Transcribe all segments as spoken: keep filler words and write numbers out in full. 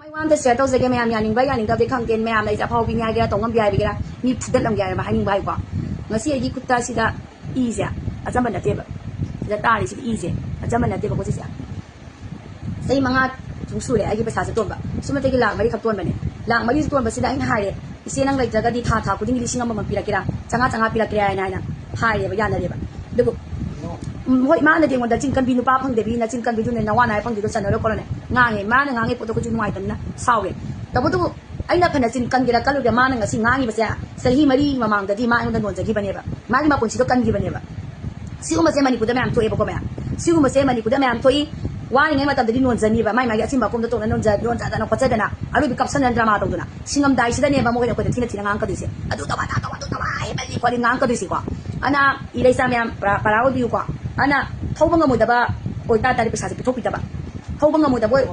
ꯑꯩ ꯋꯥ ꯑꯝꯇ ꯁꯤꯌꯔ ꯇꯧꯖꯒꯦ ꯃꯌꯥꯝ, ꯌꯥꯅꯤꯡꯕ ꯌꯥꯅꯤꯡꯗꯕꯗꯤ ꯈꯪꯗꯦ, ꯃꯌꯥꯝ ꯑꯩꯁꯦ ꯑꯐꯥꯎꯕꯤꯅꯤ ꯍꯥꯏꯒꯦꯔꯥ, ꯇꯧꯉꯝꯕꯤ ꯍꯥꯏꯒꯦꯔꯥ, ꯃꯤ ꯐꯨꯗꯠꯂꯝꯒꯦ ꯍꯥꯏꯔ ꯍꯥꯏꯅꯤꯡꯕ ꯍꯥꯏꯀꯣ꯫ ꯉꯁꯤ ꯑꯩꯒꯤ ꯈꯨꯠꯇ ꯁꯤꯗ ꯏꯁꯦ ꯑꯆꯝꯕ ꯅꯠꯇꯦꯕ, ꯁꯤꯗ ꯇꯥꯔꯤꯁꯤꯗꯤ ꯏꯁꯦ ꯑꯆꯝꯕ ꯅꯠꯇꯦꯕꯀꯣ ꯁꯤꯁꯦ꯫ ꯆꯍꯤ ꯃꯉꯥ ꯁꯨꯝ ꯁꯨꯔꯦ ꯑꯩꯒꯤ ꯄꯩꯁꯥꯁꯦ ꯇꯣꯟꯕ꯫ ꯁꯨꯞꯅꯇꯒꯤ ꯂꯥꯛ ꯃꯔꯤꯈꯛ ꯇꯣꯟꯕꯅꯦ꯫ ꯂꯥꯛ ꯃꯔꯤꯁꯦ ꯇꯣꯟꯕꯁꯤꯗ ꯑꯩꯅ ꯍꯥꯏꯔꯦ, "ꯏꯆꯦ, ꯅꯪ ꯂꯩꯇ꯭ꯔꯒꯗꯤ ꯊꯥ ꯊꯥ ꯈꯨꯗꯤꯡꯒꯤ ꯂꯤꯁꯤꯡ ꯑꯃꯃꯝ ꯄꯤꯔꯛꯀꯦꯔꯥ, ꯆꯥꯝꯃꯉꯥ ꯆꯥꯝꯃꯉꯥ ꯄꯤꯔꯛꯀꯦꯔꯥ?" ꯍꯥꯏꯅ ꯍꯥꯏꯅ ꯍꯥꯏꯔꯦꯕ, ꯌꯥꯅꯔꯦꯕ꯫ ꯑꯗꯨꯕꯨ ꯎꯝ, ꯍꯣꯏ, ꯃꯥꯅꯗꯤ ꯑꯩꯉꯣꯟꯗ "ꯆꯤꯟ ꯀꯟꯕꯤ ꯅꯨꯄꯥ ꯐꯪꯗꯕꯤ, ꯅꯆꯤꯟ ꯀꯟꯕꯤꯗꯨꯅ ꯅꯋꯥ ꯅꯥꯏ ꯐꯪꯗ꯭ꯔꯤꯗꯣ ꯆꯟꯅꯔꯣꯏ ꯈꯣꯠꯂꯣꯏꯅ" ꯉꯥꯡꯉꯦ꯫ ꯃꯥꯅ ꯉꯥꯡꯉꯤ ꯄꯣꯠꯇꯣ ꯑꯩꯈꯣꯏꯁꯨ ꯅꯨꯡꯉꯥꯏꯇꯕꯅꯤꯅ ꯁꯥꯎꯔꯦ꯫ ꯇꯧꯕꯇꯕꯨ ꯑꯩꯅ ꯐꯅ ꯆꯤꯟ ꯀꯟꯒꯦꯔꯥ ꯀꯜꯂꯨꯒꯦ, ꯃꯥꯅ ꯉꯁꯤ ꯉꯥꯡꯉꯤꯕꯁꯦ ꯆꯍꯤ ꯃꯔꯤ ꯃꯃꯥꯡꯗꯗꯤ ꯃꯥ ꯑꯩꯉꯣꯟꯗ ꯅꯣꯟꯖꯈꯤꯕꯅꯦꯕ, ꯃꯥꯒꯤ ꯃꯄꯨꯟꯁꯤꯗꯣ ꯀꯟꯈꯤꯕꯅꯦꯕ꯫ ꯁꯤꯒꯨꯝꯕꯁꯦ ꯃꯅꯤꯄꯨꯔꯗ ꯃꯌꯥꯝ ꯊꯣꯛꯑꯦꯕꯀꯣ, ꯃꯌꯥꯝ꯫ ꯁꯤꯒꯨꯝꯕꯁꯦ ꯃꯅꯤꯄꯨꯔꯗ ꯃꯌꯥꯝ ꯊꯣꯛꯏ꯫ ꯋꯥꯔꯤꯉꯩ ꯃꯇꯝꯗꯗꯤ ꯅꯣꯟꯖꯅꯤꯕ, ꯃꯥꯏ ꯃꯥꯒꯤ ꯑꯆꯤꯟꯕ ꯑꯀꯣꯝꯗ ꯇꯣꯡꯅ ꯅꯣꯟꯖ-, ꯅꯣꯟꯖꯗꯅ ꯈꯣꯠꯆꯗꯅ ꯑꯔꯣꯏꯕꯤ ꯀꯞꯁꯟꯗꯅ ꯗ꯭ꯔꯃꯥ ꯇꯧꯗꯅ꯫ ꯁꯤꯡꯉꯝꯗꯥꯏꯁꯤꯗꯅꯦꯕ ꯃꯈꯣꯏꯅ ꯑꯩꯈꯣꯏꯗ ꯊꯤꯅ ꯊꯤꯅ ꯉꯥꯡꯉꯛꯀꯗꯣꯏꯁꯦ꯫ "ꯑꯗꯨ ꯇꯧꯕ, ꯑꯗꯥ ꯇꯧꯕ, ꯑꯗꯨ ꯇꯧꯕ, ꯍꯦꯟꯃꯜꯂꯤ ꯈꯣꯠꯂꯤ" ꯉꯥꯡꯉꯛꯀꯗꯣꯏꯁꯦꯀꯣ꯫ ꯑꯗꯨꯅ ꯏꯔꯩꯆꯥ ꯃꯌꯥꯝ ꯄꯔꯥ, ꯄꯔꯥ ꯑꯣꯏꯕꯤꯌꯨꯀꯣ꯫ ꯑꯗꯨꯅ ꯊꯧꯕ ꯉꯝꯃꯣꯏꯗꯕ ꯑꯣꯏꯇꯥꯔꯗꯤ ꯄꯩꯁꯥꯁꯦ ꯄꯤꯊꯣꯛꯄꯤꯗꯕ꯫ ꯊꯧꯕ ꯉꯝꯃꯣꯏꯗꯕ ꯑꯣꯏ-,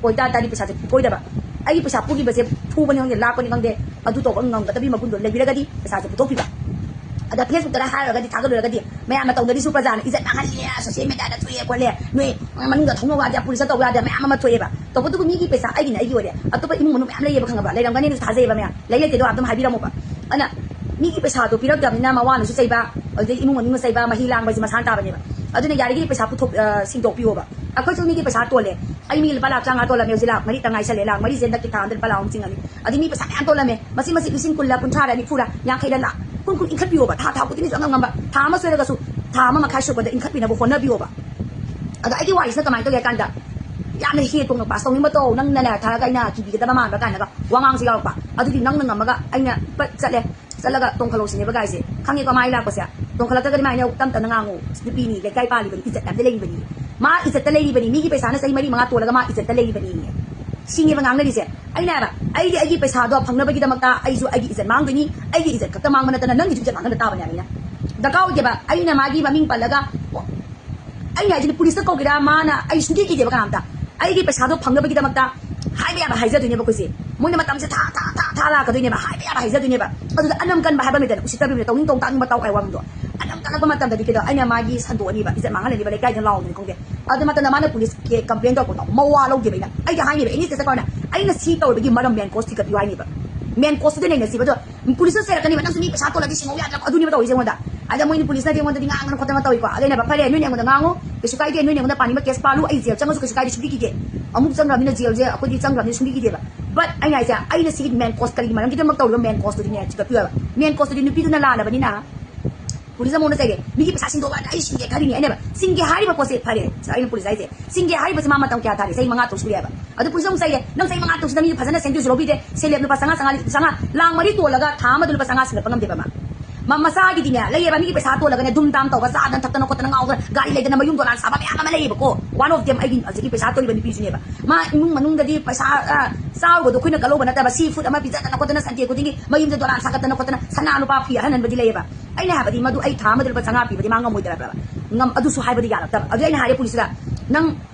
ꯑꯣꯏꯇꯥꯔꯗꯤ ꯄꯩꯁꯥꯁꯦ ꯄꯤꯊꯣꯛꯑꯣꯏꯗꯕ꯫ ꯑꯩꯒꯤ ꯄꯩꯁꯥ ꯄꯨꯈꯤꯕꯁꯦ ꯊꯨꯕꯅꯤ ꯈꯪꯗꯦ, ꯂꯥꯛꯄꯅꯤ ꯈꯪꯗꯦ, ꯑꯗꯨ ꯇꯧꯕ ꯉꯝꯒꯗꯕꯒꯤ ꯃꯒꯨꯟꯗꯣ ꯂꯩꯕꯤꯔꯒꯗꯤ ꯄꯩꯁꯥꯁꯦ ꯄꯨꯊꯣꯛꯄꯤꯕ꯫ ꯑꯗ Facebookꯇꯒ ꯍꯥꯏꯔꯨꯔꯒꯗꯤ, ꯊꯥꯒꯠꯂꯨꯔꯒꯗꯤ ꯃꯌꯥꯝꯅ ꯇꯧꯅꯔꯤꯁꯨ ꯄ꯭ꯔꯖꯥꯅ ꯏꯖꯠ ꯃꯥꯡꯍꯜꯂꯦ, social mediaꯗ ꯊꯣꯛꯑꯦ ꯈꯣꯠꯂꯦ, ꯅꯣꯏ ꯃꯅꯨꯡꯗ ꯊꯧꯅꯧ ꯌꯥꯗꯦ, ꯄꯨꯂꯤꯁꯇ ꯇꯧ ꯌꯥꯗꯦ, ꯃꯌꯥꯝ ꯑꯃ ꯊꯣꯛꯑꯦꯕ꯫ ꯇꯧꯕꯇꯕꯨ ꯃꯤꯒꯤ ꯄꯩꯁꯥ ꯑꯩꯒꯤꯅ ꯑꯩꯒꯤ ꯑꯣꯏꯔꯦ꯫ ꯑꯇꯣꯞꯄ ꯏꯃꯨꯡ ꯃꯅꯨꯡ ꯃꯌꯥꯝ ꯂꯩꯌꯦꯕ, ꯈꯪꯉꯕ? ꯂꯩꯔꯝꯒꯅꯤꯅꯁꯨ ꯊꯥꯖꯩꯌꯦꯕ ꯃꯌꯥꯝ꯫ ꯂꯩ ꯂꯩꯇꯦꯗꯣ ꯑꯗꯨꯝ ꯍꯥꯏꯕꯤꯔꯝꯃꯣꯕ꯫ ꯑꯗꯨꯅ ꯃꯤꯒꯤ ꯄꯩꯁꯥꯗꯣ ꯄꯤꯔꯛꯇꯕꯅꯤꯅ ꯃꯋꯥꯅꯁꯨ ꯆꯩꯕ, ꯑꯗꯨꯗꯩ ꯏꯃꯨꯡ ꯃꯅꯨꯡꯅ ꯆꯩꯕ, ꯃꯍꯤ ꯂꯥꯡꯕꯁꯤ ꯃꯁꯥꯅ ꯇꯥꯕꯅꯦꯕ꯫ ꯑꯗꯨꯅ ꯌꯥꯔꯤꯈꯩ ꯄꯩꯁꯥ ꯄꯨꯊꯣꯛ-, ꯑ, ꯁꯤꯡꯗꯣꯛꯄꯤꯌꯣꯕ꯫ ꯑꯩꯈꯣꯏꯁꯨ ꯃꯤꯒꯤ ꯄꯩꯁꯥ ꯇꯣꯜꯂꯦ꯫ ꯑꯩ ꯃꯤꯒꯤ ꯂꯨꯄꯥ ꯂꯥꯛ ꯇꯔꯥꯃꯉꯥ ꯇꯣꯜꯂꯝꯃꯦ, ꯍꯧꯖꯤꯛ ꯂꯥꯛ ꯃꯔꯤ ꯇꯪ ꯉꯥꯏꯁꯜꯂꯦ, ꯂꯥꯛ ꯃꯔꯤꯁꯦ ꯍꯟꯗꯛꯀꯤ ꯊꯥ ꯑꯃꯗ ꯂꯨꯄꯥ ꯂꯥꯛ ꯑꯍꯨꯝ ꯆꯤꯡꯉꯅꯤ꯫ ꯑꯗꯩ ꯃꯤ ꯄꯩꯁꯥ ꯃꯌꯥꯝ ꯇꯣꯜꯂꯝꯃꯦ, ꯃꯆꯤꯠ ꯃꯆꯤꯠ ꯂꯤꯁꯤꯡ ꯀꯨꯟꯂ, ꯀꯨꯟꯊ꯭ꯔꯥꯔ, ꯅꯤꯐꯨꯔ, ꯌꯥꯡꯈꯩꯔ ꯂꯥꯛ ꯀꯨꯟ ꯀꯨꯟ ꯏꯟꯈꯠꯄꯤꯌꯣꯕ꯫ ꯊꯥ, ꯊꯥ ꯈꯨꯗꯤꯡꯒꯤꯁꯨ ꯑꯉꯝ ꯉꯝꯕ, ꯊꯥ ꯑꯃ ꯁꯣꯏꯔꯒꯁꯨ ꯊꯥ ꯑꯃ ꯃꯈꯥꯏ ꯁꯨꯕꯗ ꯏꯟꯈꯠꯄꯤꯅꯕ ꯍꯣꯠꯅꯕꯤꯌꯣꯕ꯫ ꯑꯗꯣ ꯑꯩꯒꯤ ꯋꯥꯔꯤꯁꯤꯅ ꯀꯃꯥꯏꯅ ꯇꯧꯒꯦ ꯍꯥꯏ ꯀꯥꯟꯗ, ꯌꯥꯝꯅ ꯍꯦ ꯇꯣꯡꯅ ꯄꯥꯁ ꯇꯧꯅꯤꯡꯕ ꯇꯧ, ꯅꯪꯅꯅꯦ ꯊꯥꯔꯒ ꯑꯩꯅ ꯀꯤꯕꯤꯒꯗꯕ ꯃꯥꯟꯕ ꯀꯥꯏꯅꯒ ꯋꯥꯉꯥꯡꯁꯦ ꯌꯥꯎꯔꯛꯄ꯫ ꯑꯗꯨꯗꯤ ꯅꯪꯅ ꯉꯝꯃꯒ ꯑꯩꯅ ꯄꯠ ꯆꯠꯂꯦ, ꯆꯠꯂꯒ ꯇꯣꯡꯈꯠꯂꯣ ꯁꯤꯅꯦꯕ ꯒꯥꯏꯁꯦ꯫ ꯈꯪꯉꯦꯀꯣ ꯃꯥꯏ ꯂꯥꯛꯄꯁꯦ꯫ ꯇꯣꯡꯈꯠꯂꯛꯇ꯭ꯔꯒꯗꯤ ꯃꯥꯏꯅ ꯇꯞ ꯇꯞꯅ ꯉꯥꯡꯉꯨ꯫ ꯅꯨꯄꯤꯅꯤ, ꯂꯩꯀꯥꯏ ꯄꯥꯜꯂꯤꯕꯅꯤ, ꯏꯖꯠ ꯑꯝꯗ ꯂꯩꯔꯤꯕꯅꯤ꯫ ꯃꯥ ꯏꯖꯠꯇ ꯂꯩꯔꯤꯕꯅꯤ꯫ ꯃꯤꯒꯤ ꯄꯩꯁꯥꯅ ꯆꯍꯤ ꯃꯔꯤ ꯃꯉꯥ ꯇꯣꯜꯂꯒ ꯃꯥ ꯏꯖꯠꯇ ꯂꯩꯔꯤꯕꯅꯤ꯫ ꯁꯤꯅꯦꯕ ꯉꯥꯡꯅꯔꯤꯁꯦ꯫ ꯑꯩꯅ ꯍꯥꯏꯕ, ꯑꯩꯗꯤ ꯑꯩꯒꯤ ꯄꯩꯁꯥꯗꯣ ꯐꯪꯅꯕꯒꯤꯗꯃꯛꯇ ꯑꯩꯁꯨ ꯑꯩꯒꯤ ꯏꯖꯠ ꯃꯥꯡꯗꯣꯏꯅꯤ, ꯑꯩꯒꯤ ꯏꯖꯠ ꯈꯛꯇ ꯃꯥꯡꯕ ꯅꯠꯇꯅ ꯅꯪꯒꯤꯁꯨ ꯏꯖꯠ ꯃꯥꯡꯍꯟꯕ ꯇꯥꯕꯅꯦ ꯍꯥꯏꯕ ꯑꯩꯅ꯫ ꯗꯔꯀꯥꯔ ꯑꯣꯏꯗꯦꯕ꯫ ꯑꯩꯅ ꯃꯥꯒꯤ ꯃꯃꯤꯡ ꯄꯜꯂꯒ, ꯑꯩꯅ ꯍꯥꯏꯁꯤꯅꯤ, ꯄꯨꯂꯤꯁꯇ ꯀꯧꯒꯦꯔꯥ, ꯃꯥꯅ ꯑꯩ ꯁꯨꯡꯀꯤ ꯀꯤꯗꯦꯕ ꯀꯅꯥꯝꯇ꯫ ꯑꯩꯒꯤ ꯄꯩꯁꯥꯗꯣ ꯐꯪꯅꯕꯒꯤꯗꯃꯛꯇ ꯍꯥꯏꯕ ꯌꯥꯕ ꯍꯥꯏꯖꯗꯣꯏꯅꯦꯕ ꯑꯩꯈꯣꯏꯁꯦ꯫ ꯃꯣꯏꯅ ꯃꯇꯝꯁꯦ ꯊꯥ, ꯊꯥ, ꯊꯥ, ꯊꯥ ꯂꯥꯛꯀꯗꯣꯏꯅꯦꯕ, ꯍꯥꯏꯕ ꯌꯥꯕ ꯍꯥꯏꯖꯗꯣꯏꯅꯦꯕ꯫ ꯑꯗꯨꯗ ꯑꯅꯝ ꯀꯟꯕ ꯍꯥꯏꯕ ꯑꯃ ꯂꯩꯗꯅ, ꯎꯁꯤꯠꯇꯕ ꯑꯃ ꯂꯩ, ꯇꯧꯅꯤꯡ ꯇꯧ ꯇꯥꯅꯤꯡꯕ ꯇꯧ ꯍꯥꯏꯕ ꯋꯥꯐꯝꯗꯣ꯫ ꯑꯅꯝ ꯇꯥꯔꯛꯄ ꯃꯇꯝꯗꯗꯤ ꯀꯩꯗꯧ, ꯑꯩꯅ ꯃꯥꯒꯤ ꯁꯟꯗꯣꯛꯑꯅꯤꯕ, ꯏꯖꯠ ꯃꯥꯡꯍꯜꯂꯅꯤꯕ, ꯂꯩꯀꯥꯏꯗ ꯂꯥꯎꯗꯅ ꯈꯪꯗꯦ꯫ ꯑꯗꯨ ꯃꯇꯝꯗ ꯃꯥꯅ ꯄꯨꯂꯤꯁꯀꯤ ꯀꯝꯄ꯭ꯂꯦꯟ ꯇꯧꯔꯛꯄꯗꯣ ꯃꯋꯥ ꯂꯧꯗꯦꯕ꯫ ꯑꯩꯅ, ꯑꯩꯗꯤ ꯍꯥꯏꯅꯦꯕ, ꯑꯦꯅꯤ ꯁ꯭ꯇꯦꯠ ꯁꯔꯀꯥꯔꯅ ꯑꯩꯅ ꯁꯤ ꯇꯧꯔꯤꯕꯒꯤ ꯃꯔꯝ ꯃꯦꯟ ꯀꯣꯁ ꯊꯤꯒꯠꯄꯤꯌꯨ ꯍꯥꯏꯅꯦꯕ꯫ ꯃꯦꯟ ꯀꯣꯁꯇꯨꯗ ꯅꯩꯅꯁꯤꯕ꯫ ꯑꯗꯣ ꯄꯨꯂꯤꯁꯁꯨ ꯆꯩꯔꯛꯀꯅꯤꯕ, "ꯅꯪꯁꯨ ꯃꯤ ꯄꯩꯁꯥ ꯇꯣꯜꯂꯗꯤ ꯁꯤꯡꯉꯧ ꯌꯥꯗ꯭ꯔꯥ?" ꯑꯗꯨꯅꯦꯕ ꯇꯧꯔꯤꯁꯦ ꯑꯩꯉꯣꯟꯗ꯫ ꯑꯗ ꯃꯣꯏꯅ ꯄꯨꯂꯤꯁꯅꯗꯤ ꯑꯩꯉꯣꯟꯗꯗꯤ ꯉꯥꯡꯗꯅ ꯈꯣꯠꯇꯅ ꯇꯧꯏꯀꯣ꯫ ꯑꯗꯨꯅꯦꯕ, "ꯐꯔꯦ, ꯅꯣꯏꯅ ꯑꯩꯉꯣꯟꯗ ꯉꯥꯡꯉꯨ, ꯀꯩꯁꯨ ꯀꯥꯏꯗꯦ, ꯅꯣꯏꯅ ꯑꯩꯉꯣꯟꯗ ꯄꯥꯅꯤꯡꯕ ꯀꯦꯁ ꯄꯥꯜꯂꯨ, ꯑꯩ ꯖꯦꯜ ꯆꯪꯉꯁꯨ ꯀꯩꯁꯨ ꯀꯥꯏꯗꯦ, ꯁꯨꯡꯀꯤ ꯀꯤꯗꯦ꯫ ꯑꯃꯨꯛ ꯆꯪꯈ꯭ꯔꯕꯅꯤꯅ ꯖꯦꯜꯁꯦ, ꯑꯩꯈꯣꯏꯗꯤ ꯆꯪꯈ꯭ꯔꯕꯅꯤꯅ ꯁꯨꯡꯀꯤ ꯀꯤꯗꯦꯕ꯫ But ꯑꯩꯅ ꯍꯥꯏꯁꯦ, ꯑꯩꯅ ꯁꯤꯒꯤ ꯃꯦꯟ ꯀꯣꯁ ꯀꯔꯤꯒꯤ ꯃꯔꯝꯒꯤꯗꯃꯛ ꯇꯧꯔꯤꯕ ꯃꯦꯟ ꯀꯣꯁꯇꯨꯗꯤꯅꯦ ꯊꯤꯒꯠꯄꯤꯌꯨ ꯍꯥꯏꯕ꯫ ꯃꯦꯟ ꯀꯣꯁꯇꯨꯗꯤ ꯅꯨꯄꯤꯗꯨꯅ ꯂꯥꯜꯂꯕꯅꯤꯅ ꯄꯨꯂꯤꯁ ꯑꯃꯨꯛ ꯆꯩꯔꯦ, "ꯃꯤꯒꯤ ꯄꯩꯁꯥ ꯁꯤꯡꯗꯣꯛꯑꯒ ꯑꯩ ꯁꯤꯡꯒꯦ ꯈꯜꯂꯤꯅꯦ" ꯑꯩꯅꯦꯕ꯫ ꯁꯤꯡꯒꯦ ꯍꯥꯏꯔꯤꯕ ꯄꯣꯠꯁꯦ, ꯐꯔꯦ, ꯁꯤꯗ ꯑꯩꯅ ꯄꯨꯂꯤꯁ ꯍꯥꯏꯁꯦ, ꯁꯤꯡꯒꯦ ꯍꯥꯏꯔꯤꯕꯁꯦ ꯃꯥ ꯃꯇꯝ ꯀꯌꯥ ꯊꯥꯔꯦ? ꯆꯍꯤ ꯃꯉꯥ ꯇꯔꯨꯛ ꯁꯨꯔꯦꯕ꯫ ꯑꯗꯨ ꯄꯨꯂꯤꯁ ꯑꯃꯨꯛ ꯆꯩꯔꯦ, "ꯅꯪ ꯆꯍꯤ ꯃꯉꯥ ꯇꯔꯨꯛꯁꯤꯗ ꯃꯤꯒꯤ ꯐꯖꯅ ꯁꯦꯟꯗꯣꯏꯁꯨ ꯂꯧꯕꯤꯗꯦ, ꯁꯦꯜ ꯂꯦꯞ ꯂꯨꯄꯥ ꯆꯥꯝꯃꯉꯥ, ꯆꯥꯝꯃꯉꯥ, ꯂꯨꯄꯥ ꯆꯥꯝꯃꯉꯥ, ꯂꯥꯡ ꯃꯔꯤ ꯇꯣꯜꯂꯒ ꯊꯥ ꯑꯃꯗ ꯂꯨꯄꯥ ꯆꯥꯝꯃꯉꯥ ꯁꯤꯡꯒꯠꯄ ꯉꯝꯗꯦꯕ ꯃꯥ"꯫ ꯃ-, ꯃꯆꯥꯒꯤꯗꯤꯅꯦ, ꯂꯩꯌꯦꯕ, ꯃꯤꯒꯤ ꯄꯩꯁꯥ ꯇꯣꯜꯂꯒꯅꯦ ꯗꯨꯝ ꯗꯥꯝ ꯇꯧꯕ, ꯆꯥꯗꯅ ꯊꯛꯇꯅ ꯈꯣꯠꯇꯅ ꯉꯥꯎꯗꯅ ꯒꯥꯔꯤ ꯂꯩꯗꯅ ꯃꯌꯨꯝ ꯗꯣꯂꯥꯟ ꯁꯥꯕ ꯃꯌꯥꯝ ꯑꯃ ꯂꯩꯌꯦꯕꯀꯣ꯫ One of them ꯑꯩꯒꯤ ꯍꯧꯖꯤꯛꯀꯤ ꯄꯩꯁꯥ ꯇꯣꯜꯂꯤꯕ ꯅꯨꯄꯤꯁꯤꯅꯦꯕ꯫ ꯃꯥ ꯏꯃꯨꯡ ꯃꯅꯨꯡꯗꯗꯤ ꯄꯩꯁꯥ, ꯑ, ꯆꯥꯔꯨꯕꯗꯣ ꯑꯩꯈꯣꯏꯅ ꯀꯜꯍꯧꯕ ꯅꯠꯇꯕ, ꯁꯤ ꯐꯨꯗ ꯑꯃ ꯄꯤꯖꯗꯅ ꯈꯣꯠꯇꯅ Sunday ꯈꯨꯗꯤꯡꯒꯤ ꯃꯌꯨꯝꯗ ꯗꯣꯂꯥꯟ ꯁꯥꯒꯠꯇꯅ ꯈꯣꯠꯇꯅ ꯁꯅꯥ ꯂꯨꯄꯥ ꯐꯤ ꯑꯍꯟꯍꯟꯕꯗꯤ ꯂꯩꯌꯦꯕ꯫ ꯑꯩꯅ ꯍꯥꯏꯕꯗꯤ ꯃꯗꯨ ꯑꯩ ꯊꯥ ꯑꯃꯗ ꯂꯨꯄꯥ ꯆꯥꯝꯃꯉꯥ ꯄꯤꯕꯗꯤ ꯃꯥ ꯉꯝꯃꯣꯏꯗ꯭ꯔꯕ? ꯉꯝ-, ꯑꯗꯨꯁꯨ ꯍꯥꯏꯕꯗꯤ ꯌꯥꯔꯛꯇꯕ꯫ ꯑꯗꯨ ꯑꯩꯅ ꯍꯥꯏꯔꯦ ꯄꯨꯂꯤꯁꯇ, "ꯅꯪ